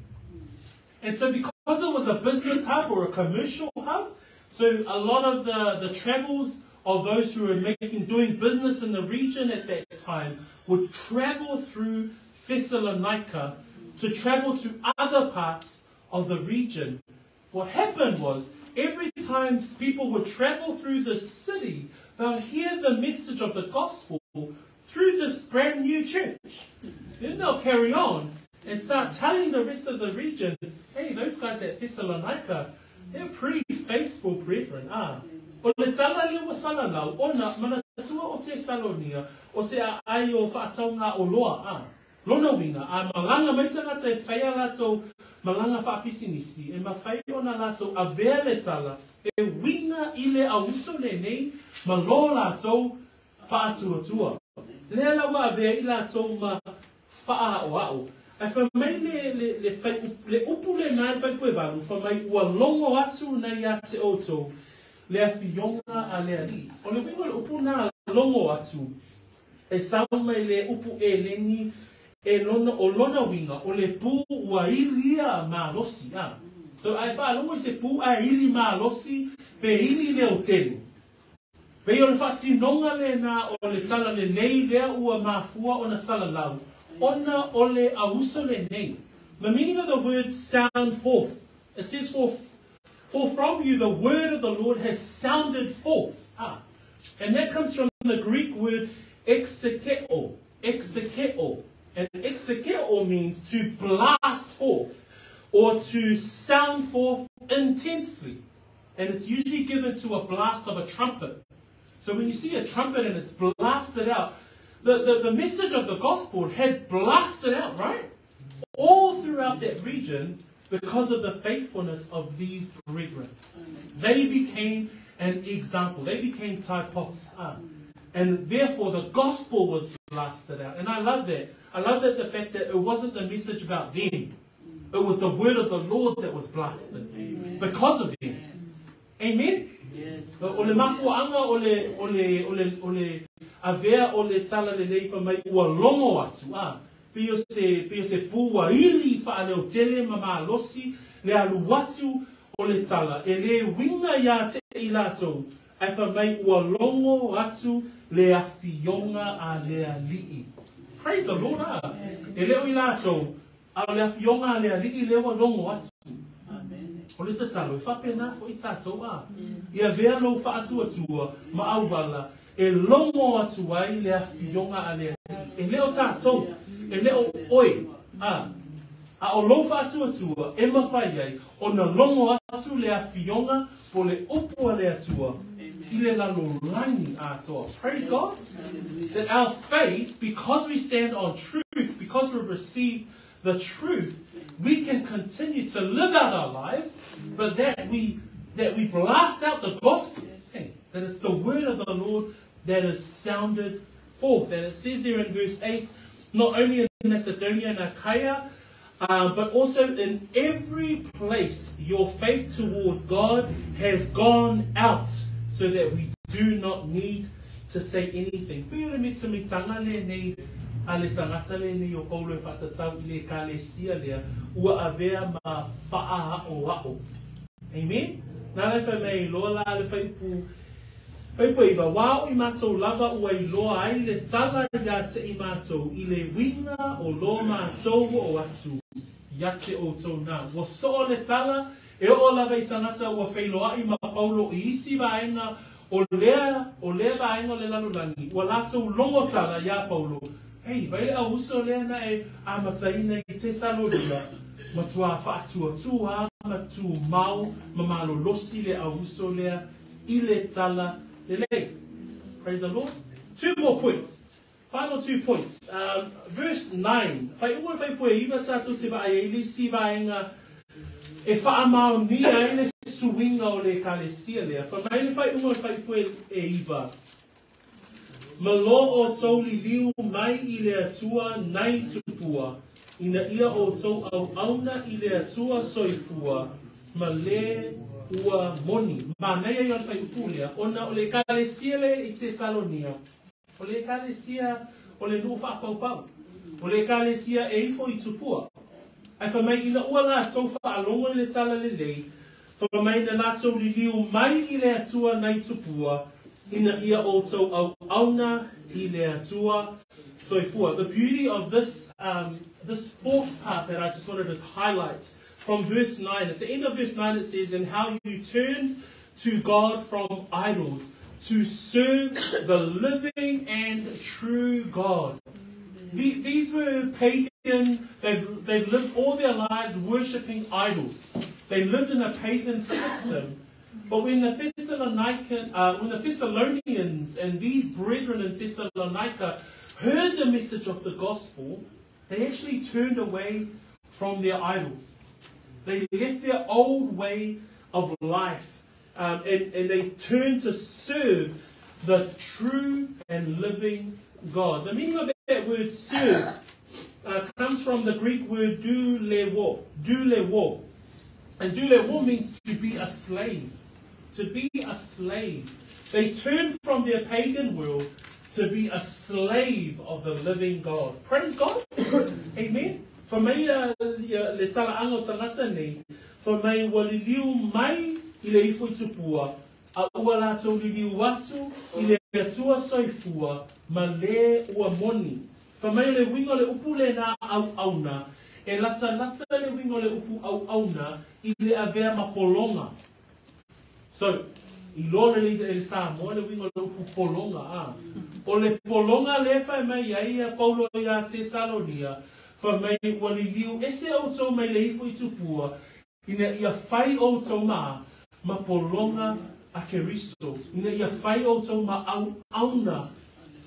And so because it was a business hub or a commercial hub, so a lot of the travels of those who were doing business in the region at that time would travel through Thessalonica to travel to other parts of the region. What happened was, every time people would travel through the city, they'll hear the message of the gospel through this brand new church. Then they'll carry on and start telling the rest of the region, hey, those guys at Thessalonica, they're pretty faithful brethren. Ah. O le tala leo wa salalau, o na manatua o Thessalonia, o se a ai o whaataunga o loa. Ah. Lona winga, a malanga mai tangata e whaia lātou, malanga whaapisinisi, e mawhai o na lātou a vea le tala, e winga i le auso le nei, ma lo lātou whaatuatua. Lea lawa a vea i lātou ma whaao. Ai fa mai le upu le nai whai koe valu, fa mai ua longo atu nei a te oto, le afioga a le Alii. O le uiga o le upu na logo atu, e sau mai le upu Eleni e lona, o lona uiga, o le pū ua ilia malosi. Ah. So a e faalogo i se pū ae ili malosi pe ili leotele. Pei o le faatinoga lena o le tala lelei lea ua mafua ona salalau, ona o le auuso lenei. The meaning of the word "sound forth." It says, For from you the word of the Lord has sounded forth." Ah. And that comes from the Greek word exekeo. Exekeo. And exekeo means to blast forth or to sound forth intensely. And it's usually given to a blast of a trumpet. So when you see a trumpet and it's blasted out, the message of the gospel had blasted out, right? All throughout that region because of the faithfulness of these brethren. They became an example. They became typos. And therefore the gospel was blasted out. And I love that. I love that the fact that it wasn't the message about them. It was the word of the Lord that was blasted. Amen. Because of them. Amen? Yes. O le mafuaanga o le avea o le tala lelei fa mai ua logo atu. Ah, pei o se pū ua ili faaleotele ma malosi le alu atu o le tala. E le uiga ia te i latou, ae fa mai ua logo atu le afioga a le Alii. Praise the Lord. Ah. E le o i latou, a o le afioga a le Alii lea ua logo atu. Amen. O le tatalo, e faapena fo'i tatou a. Ia avea lou faatuatua ma auala e logo atu ai le afioga a le Alii. E le o tatou, e le o oe. A, a o lou faatuatua e mafai ai ona logo atu le afioga po le upu a le Atua i le lalolagi atoa. Praise God. That our faith, because we stand on truth, because we've received the truth, we can continue to live out our lives, but that we blast out the gospel. Hey, that it's the word of the Lord that is sounded forth. And it says there in verse 8, not only in Macedonia and Achaia, but also in every place your faith toward God has gone out, so that we do not need to say anything. Pei o le mitamitanga lenei a le tagata lenei o Paulo e faatatau i le ekalesia lea ua avea ma faaaoao. Amen? Na le fai mai loa la le faaiupu 9, wā o i mātou lava ua iloa ai le tala ia te i mātou i le uiga o lo mātou o atu ia te outou nā. Ua soo le tala e oo lava i tagata ua feiloai ma Paulo i isi vaega o lea vaega o le lalolagi. Ua latou logo tala iā Paulo. Hei, vaai le auuso lea na e amataina i Tesalonika. Matuā faatuatua, ma tumau, ma malolosi le auuso lea i le tala lelei. Praise the Lord. Two more points. Final two points. Verse 9. Faaiuga o le fuaiupu e 9 tatou te vaai ai le isi vaega e faamaonia ai le suiga o le ekalesia lea. Fai mai le faaiuga o le fuaiupu e 9. Ma lo outou liliu mai i le Atua nai tupua, ina ia outou auauna i le Atua soifua, ma le ua moni. Manaia ia o le fuaiupu lea, ona o le ekalesia le i Tesalonia. O le ekalesia o le nuu faapaupau. O le ekalesia e ifo i tupua. Ae fai mai ina ua latou faalogo i le tala lelei, fai mai na latou liliu mai i le Atua nai tupua, ina ia outou auauna i le Atua soifua. The beauty of this fourth part that I just wanted to highlight from verse 9. At the end of verse 9 it says, "And how you turned to God from idols to serve the living and true God." These were pagan, they've lived all their lives worshipping idols. They lived in a pagan system. But when the Thessalonians and these brethren in Thessalonica heard the message of the gospel, they actually turned away from their idols. They left their old way of life and they turned to serve the true and living God. The meaning of that word "serve" comes from the Greek word doulewo. Doulewo. And doulewo means to be a slave. To be a slave. They turned from their pagan world to be a slave of the living God. Praise God. Amen. Fa mai le talaaga o tagata nei, fa mai ua liliu mai i le ifo i tupua, a ua latou liliu atu i le Atua soifua ma le ua moni. Fa mai o le uiga o le upu lenā auauna, e latalata le uiga o le upu auauna i le avea ma pologa. So, iloa lelei e le Samoa le uiga o le upu pologa, a. O le pologa lea e fai mai ai a Paulo iā Tesalonia, fai mai ua liliu ese outou mai le ifo i tupua, ina ia fai outou ma ma pologa a Keriso, ina ia fai outou ma auauna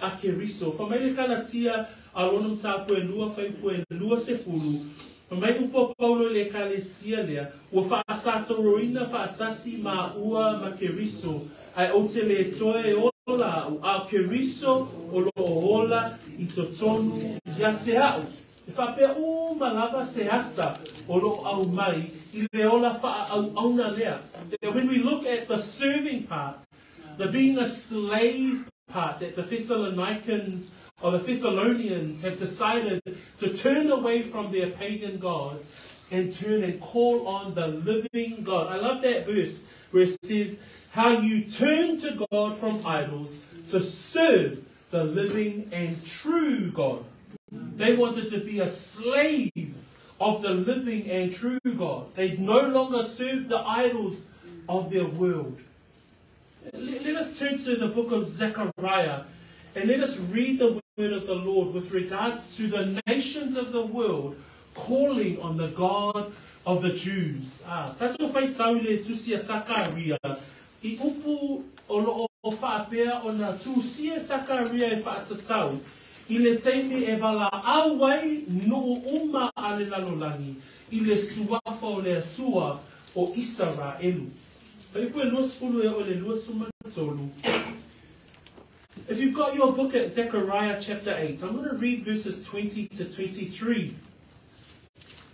a Keriso. Fai mai le Kalatia a lona mataupu e lua fuaiupu e 20, fai mai upu a Paulo i le Ekalesia lea, Ua faasatoroina faatasi māua ma Keriso, ae ou te le toe ola a'u, a o Keriso o lo o ola i totonu ia te a'u. E faapea uma lava se ata o lo o aumai i le ola faaauauna lea. When we look at the serving part, the being a slave part that the Thessalonicans or the Thessalonians have decided to turn away from their pagan gods and turn and call on the living God. I love that verse where it says, how you turn to God from idols to serve the living and true God. They wanted to be a slave of the living and true God. They no longer served the idols of their world. Let us turn to the book of Zechariah and let us read the word of the Lord with regards to the nations of the world calling on the God of the Jews. Ah, tatou faitau i le tusi a Sakaria, i upu o lo o faapea ona tusia e Sakaria e faatatau i le taimi e valaau ai nuu uma a le lalolagi i le suafa o le Atua o Isaraelu. Fuaiupu e 20 e oo i le 23. If you've got your book at Zechariah chapter 8, I'm going to read verses 20 to 23.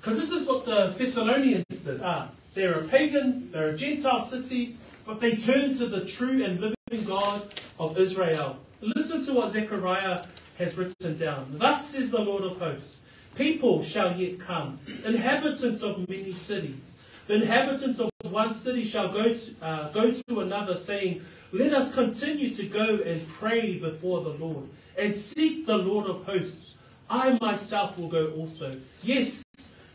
Because this is what the Thessalonians did. Ah, they're a pagan, they're a Gentile city, but they turned to the true and living God of Israel. Listen to what Zechariah has written down. Thus says the Lord of hosts, people shall yet come, inhabitants of many cities. The inhabitants of one city shall go to, go to another, saying, Let us continue to go and pray before the Lord, and seek the Lord of hosts. I myself will go also. Yes,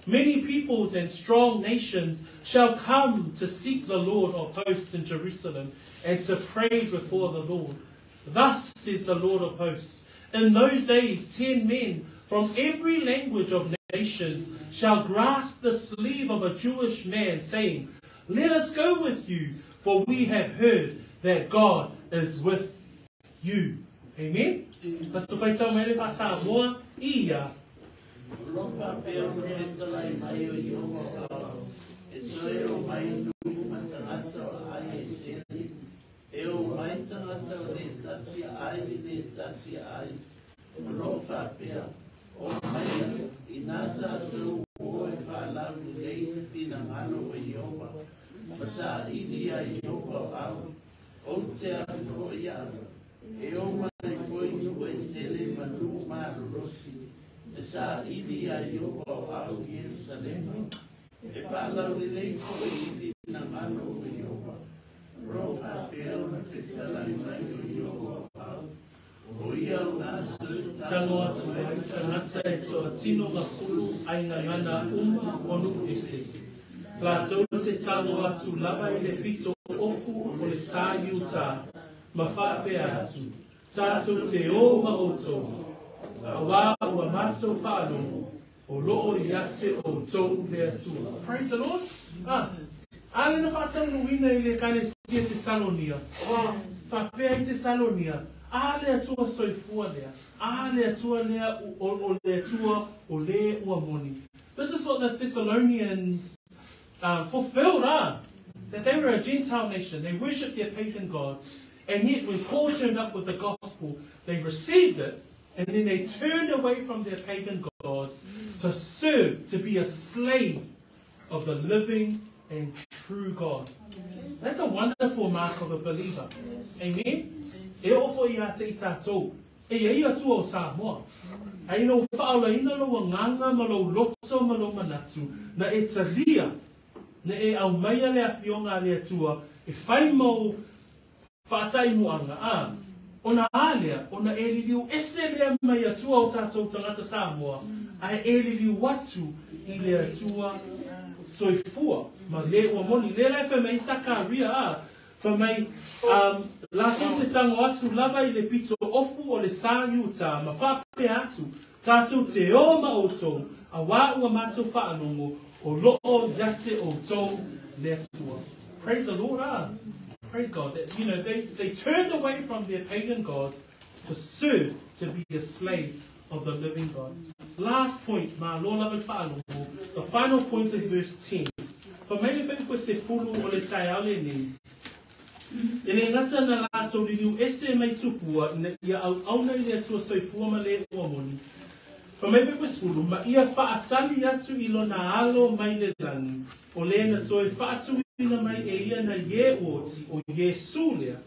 many peoples and strong nations shall come to seek the Lord of hosts in Jerusalem and to pray before the Lord. Thus says the Lord of hosts, in those days 10 men from every language of nations shall grasp the sleeve of a Jewish man, saying, Let us go with you, for we have heard that God is with you. Amen. Sa faitau mai le faa-Samoa, ia. O lo o faapea ona fetalai mai o Ieova o au, e toe o mai nuu ma tagata o ai e sese, e o mai tagata o le tasi ai i le tasi ai, o lo o faapea, O maia, inā tātou o e faalaulelei le finagalo o Ieova, ma saili iā Ieova o au, ou te alu foi au, e o mai foi nuu e tele ma nuu malolosi, e saili iā Ieova o au i Ierusalema, e faalaulelei foi i finagalo o Ieova. O lo o faapea ona fetalai mai o Ieova o au, o ia o nā seu Tango atu ai tagata e toatino nga fulu ai ngangana uma o nuu ese. Latou te tango atu lava i le pito ofu o le sa i uta, ma faapea atu, Tatou te o ma outou, auā ua matou faalogo, o loo ia te outou le Atua. Praise the Lord! Ah, a le na faataunuuina i le Ekalesia Tesalonia, faapea i Tesalonia, A le Atua soifua lea, a le Atua lea o le Atua o le ua moni. This is what the Thessalonians fulfilled, that they were a Gentile nation, they worshipped their pagan gods, and yet when Paul turned up with the gospel, they received it, and then they turned away from their pagan gods to serve, to be a slave of the living and true God. That's a wonderful mark of a believer. Amen? E oo foi ia te i tātou. E iai Atua o Samoa. Ae ina ua faaolaina lou agaga ma lou loto ma lou manatu, na e talia, na e aumaia le Afioga a le Atua e fai mau faataimuaga, a, ona a lea, ona e liliu ese lea mai Atua o tatou tagata Samoa, ae e liliu atu i le Atua soifua ma le ua moni. Lea la e fai mai ai Sakaria, a, Fai mai, um, latou te tango atu lava i le pito ofu o le sa i uta, ma faapea atu, Tatou te o ma outou, auā ua matou faalogo, o loo ia te outou le Atua. Praise the Lord, ah. Praise God. That, you know, they, they turned away from their pagan gods to serve, to be a slave of the living God. Last point, malo lava le faalogo. The final point is verse 10. Fai mai le whenua se fulu o le taeao lenei. E le gata na latou liliu ese mai tupua ina ia auauna i le Atua soifua ma le ua moni. Fai mai whenua sefulu, ma ia faatali atu i lona alo mai le lagi, o le na toe faatuina mai e ia na Ie uoti, o Iesu lea,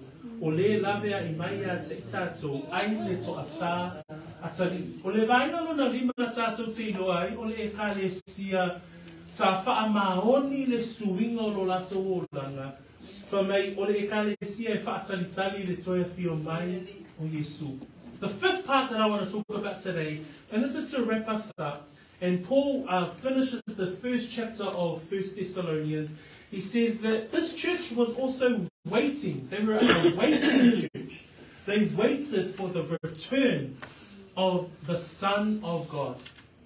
o le laveaʻi mai ia te i tatou ai le toasā atalii. O le vaega lona lima tatou te iloa ai o le Ekalesia sa faamaoni le suiga o lo latou olaga, fai mai o le Ekalesia e faatalitali i le toe afio mai o Iesu. The fifth part that I want to talk about today, and this is to wrap us up, and Paul uh, finishes the first chapter of First Thessalonians. He says that this church was also waiting. They were a waiting church. They waited for the return of the Son of God.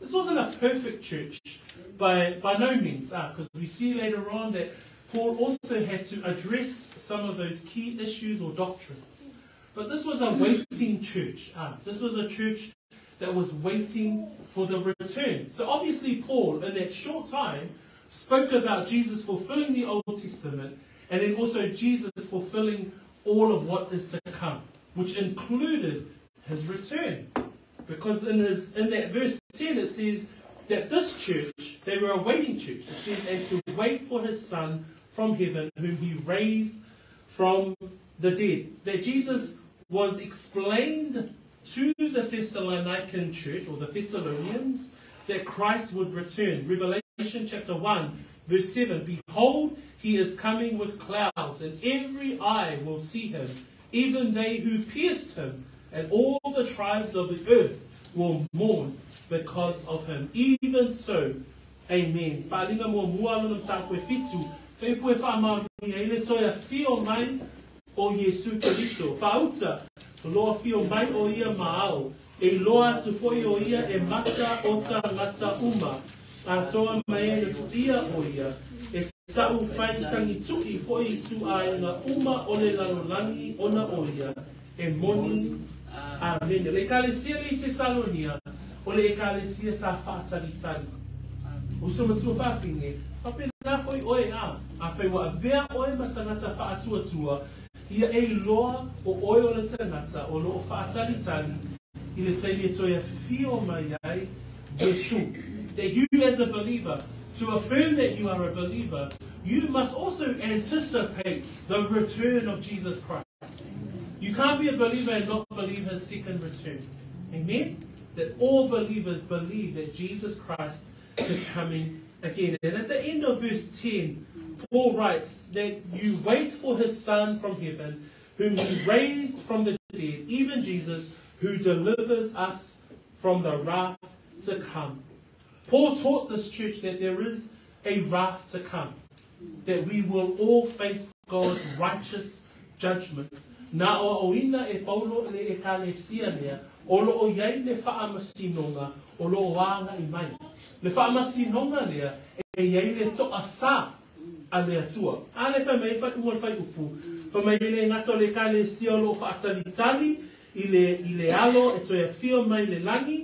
This wasn't a perfect church by, by no means, because ah, we see later on that Paul also has to address some of those key issues or doctrines. But this was a waiting church. Ah, this was a church that was waiting for the return. So obviously Paul, in that short time, spoke about Jesus fulfilling the Old Testament and then also Jesus fulfilling all of what is to come, which included his return. Because in, his, in that verse 10 it says that this church, they were a waiting church. It says, and to wait for his son from heaven, whom he raised from the dead. That Jesus was explained to the Thessalonican church, or the Thessalonians, that Christ would return. Revelation chapter 1, verse 7 Behold, he is coming with clouds, and every eye will see him, even they who pierced him, and all the tribes of the earth will mourn because of him. Even so, amen. Faalinga muamua lona mataupu e fitu, te ipu e faamaonia ai le toe afio mai o Iesu Keriso. Faauta, loa afio mai o ia ma ao, e iloa atu foi o ia e mata o tagata uma, atoa mai ai na tuia o ia, e ta'u fai tagitu'i foi i tu'aiga uma o le lalolagi ona o ia e moni. Amene. Le Ekalesia le i Tesalonia, o le Ekalesia sa faatalitali. Uso matua faafine, faapena foi oe a, afai ua avea oe ma tagata faatuatua, ia e iloa o oe o le tagata o loo faatalitali i le taimi e toe afio mai ai Iesu. That you as a believer, to affirm that you are a believer, you must also anticipate the return of Jesus Christ. You can't be a believer and not believe his second return. Amen? That all believers believe that Jesus Christ is coming again. And at the end of verse 10, Paul writes that you wait for his Son from heaven, whom he raised from the dead, even Jesus, who delivers us from the wrath to come. Paul taught this church that there is a wrath to come, that we will all face God's righteous judgment. Na aoaoina e Paulo le Ekalesia lea, o loo iai le faamasinoga o loo agaʻi mai. Le faamasinoga lea e iai le toasā a le Atua. A le fai mai ai faaiuga o le faaiupu, fai mai e le gata o le Ekalesia o loo faatalitali i le, i le alo e toe afio mai le lagi,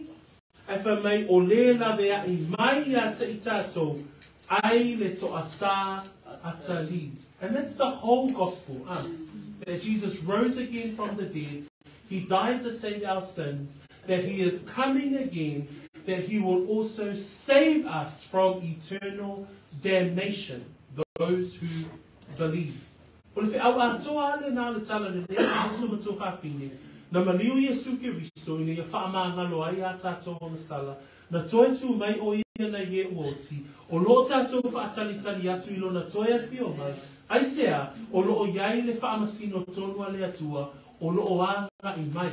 ae fai mai o le laveaʻi mai ia te i tatou ai le toasā atalii. And that's the whole gospel, ah. That Jesus rose again from the dead, he died to save our sins, that he is coming again, that he will also save us from eternal damnation. those who believe. O le feau atoa lava lena o le Talalelei a uso ma tuafafine, na maliu Iesu Keriso ina ia faamagalo ai a tatou agasala, na toe tu mai o ia nai e ua oti, o lo o tatou faatalitali atu i lona toe afio mai, aisea, o lo o i ai le faamasino tonu a le Atua o lo o agai mai.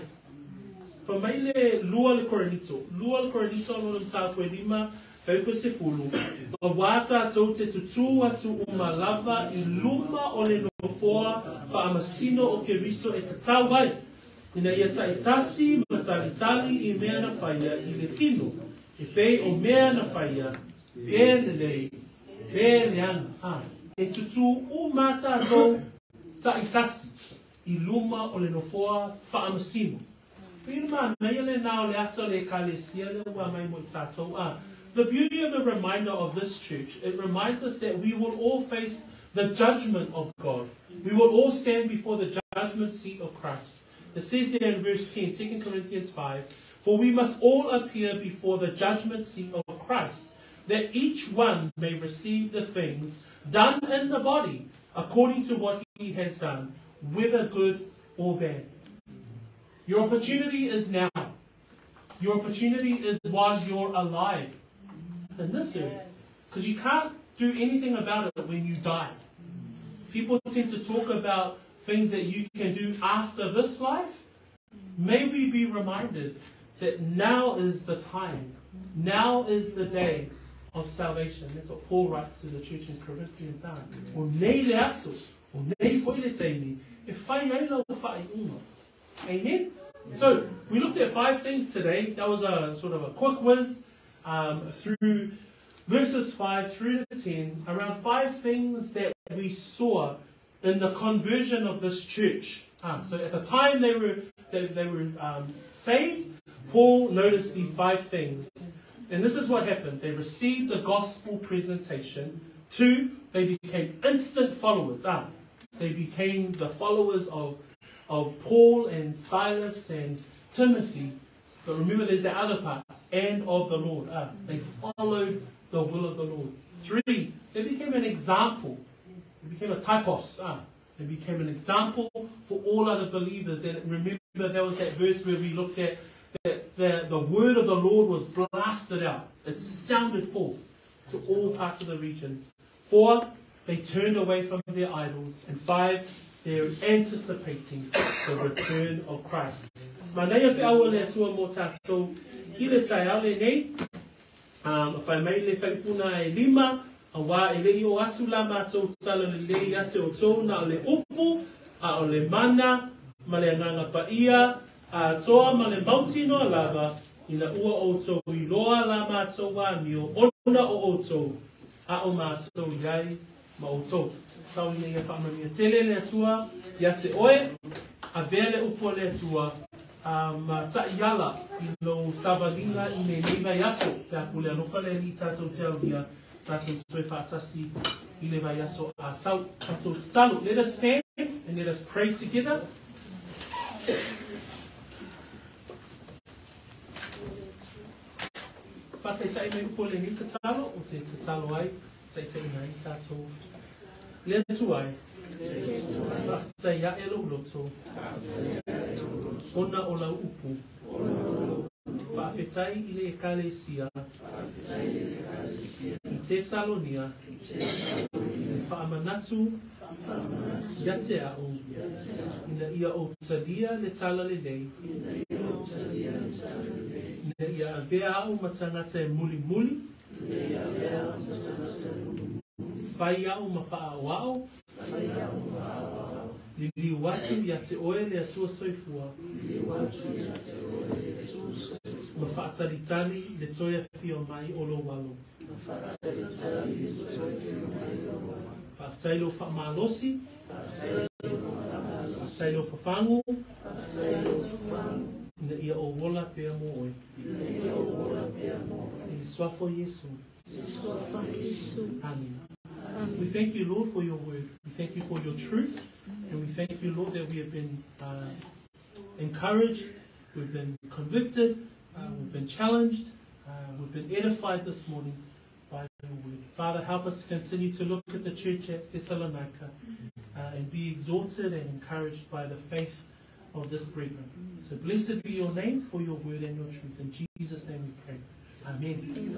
Fai mai le lua le Korinito, lua le Korinito lona mataupu e lima, fuaiupu e sefulu, Auā tatou te tutū atu uma lava i luma o le nofoa faamasino o Keriso e tatau ai, ina ia taitasi ma talitali i mea na faia i le tino, e pei o mea na faia, pe lelei, pe leaga. Ā, e tutū uma tatou taitasi i luma o le nofoa faamasino. Pei o le manaia lena o le ata o le Ekalesia lea ua aumai mo i tatou. A The beauty of the reminder of this church, it reminds us that we will all face the judgment of God. We will all stand before the judgment seat of Christ. It says there in verse 10, 2 Corinthians 5, For we must all appear before the judgment seat of Christ, that each one may receive the things done in the body according to what he has done, whether good or bad. Your opportunity is now. Your opportunity is while you're alive in this earth. Because you can't do anything about it when you die. People tend to talk about things that you can do after this life. May we be reminded that now is the time. Now is the day of salvation. That's what Paul writes to the church in Corinthians. O nei le aso, o nei foi le taimi, e fai ai lau faaiuga. Amen? So, we looked at five things today. That was a sort of a quick whiz through verses 5 through to 10, around five things that we saw in the conversion of this church. So at the time they were they were saved, Paul noticed these five things. And this is what happened. They received the gospel presentation. Two, they became instant followers. They became the followers of, of Paul and Silas and Timothy. But remember, there's the other part, and of the Lord. They followed the will of the Lord. Three, they became an example. They became a typos. They became an example for all other believers. And remember, there was that verse where we looked at that the word of the Lord was blasted out. It sounded forth to all parts of the region. Four, they turned away from their idols. And five, they're anticipating the return of Christ. Manaia feau o le Atua mo tatou i le taeao lenei, whai mai le whaipuna e lima, auā e le i o atu la matou tala lelei ia te outou na o le upu, a o le mana, ma le Agaga Paia, a toa ma le mautinoa lava, ina ua outou iloa la matou amio ona o outou, a o matou i ai ma outou. Tau ina ia faamanuia tele le Atua ia te oe, avea le upu a le Atua, a ma taʻiala i lou savaliga i lenei vaiaso, pe a pule alofa le Alii tatou te aulia, tatou toe faatasi i le vaiaso a sau. Tatou tatalo. Let us stand and let us pray together. Whātaitai mai upu o lenei tatalo, o te tatalo ai, taitaiina ai tatou. Le Atua e, whaafetai ae lou loto, ona o lau upu, faafetai i le Ekalesia i Tesalonia, e faamanatu ia te a'u, ina ia ou talia le talalelei, ina ia avea a'u ma tagata e mulimuli, fai a'u ma faaoao, liliu atu ia te oe le Atua soifua, ma faatalitali le toe afio mai o lou alo. Faafetai lou faamalosi, faafetai lou fafagu, ina ia ou ola pea mo oe. I le suafa o Iesu. Amen. We thank you, Lord, for your word. We thank you for your truth. And we thank you, Lord, that we have been encouraged, we've been convicted, we've been challenged, we've been edified this morning by your word. Father, help us to continue to look at the church at Thessalonica and be exhorted and encouraged by the faith of this brethren. So blessed be your name for your word and your truth. In Jesus' name we pray. Amen.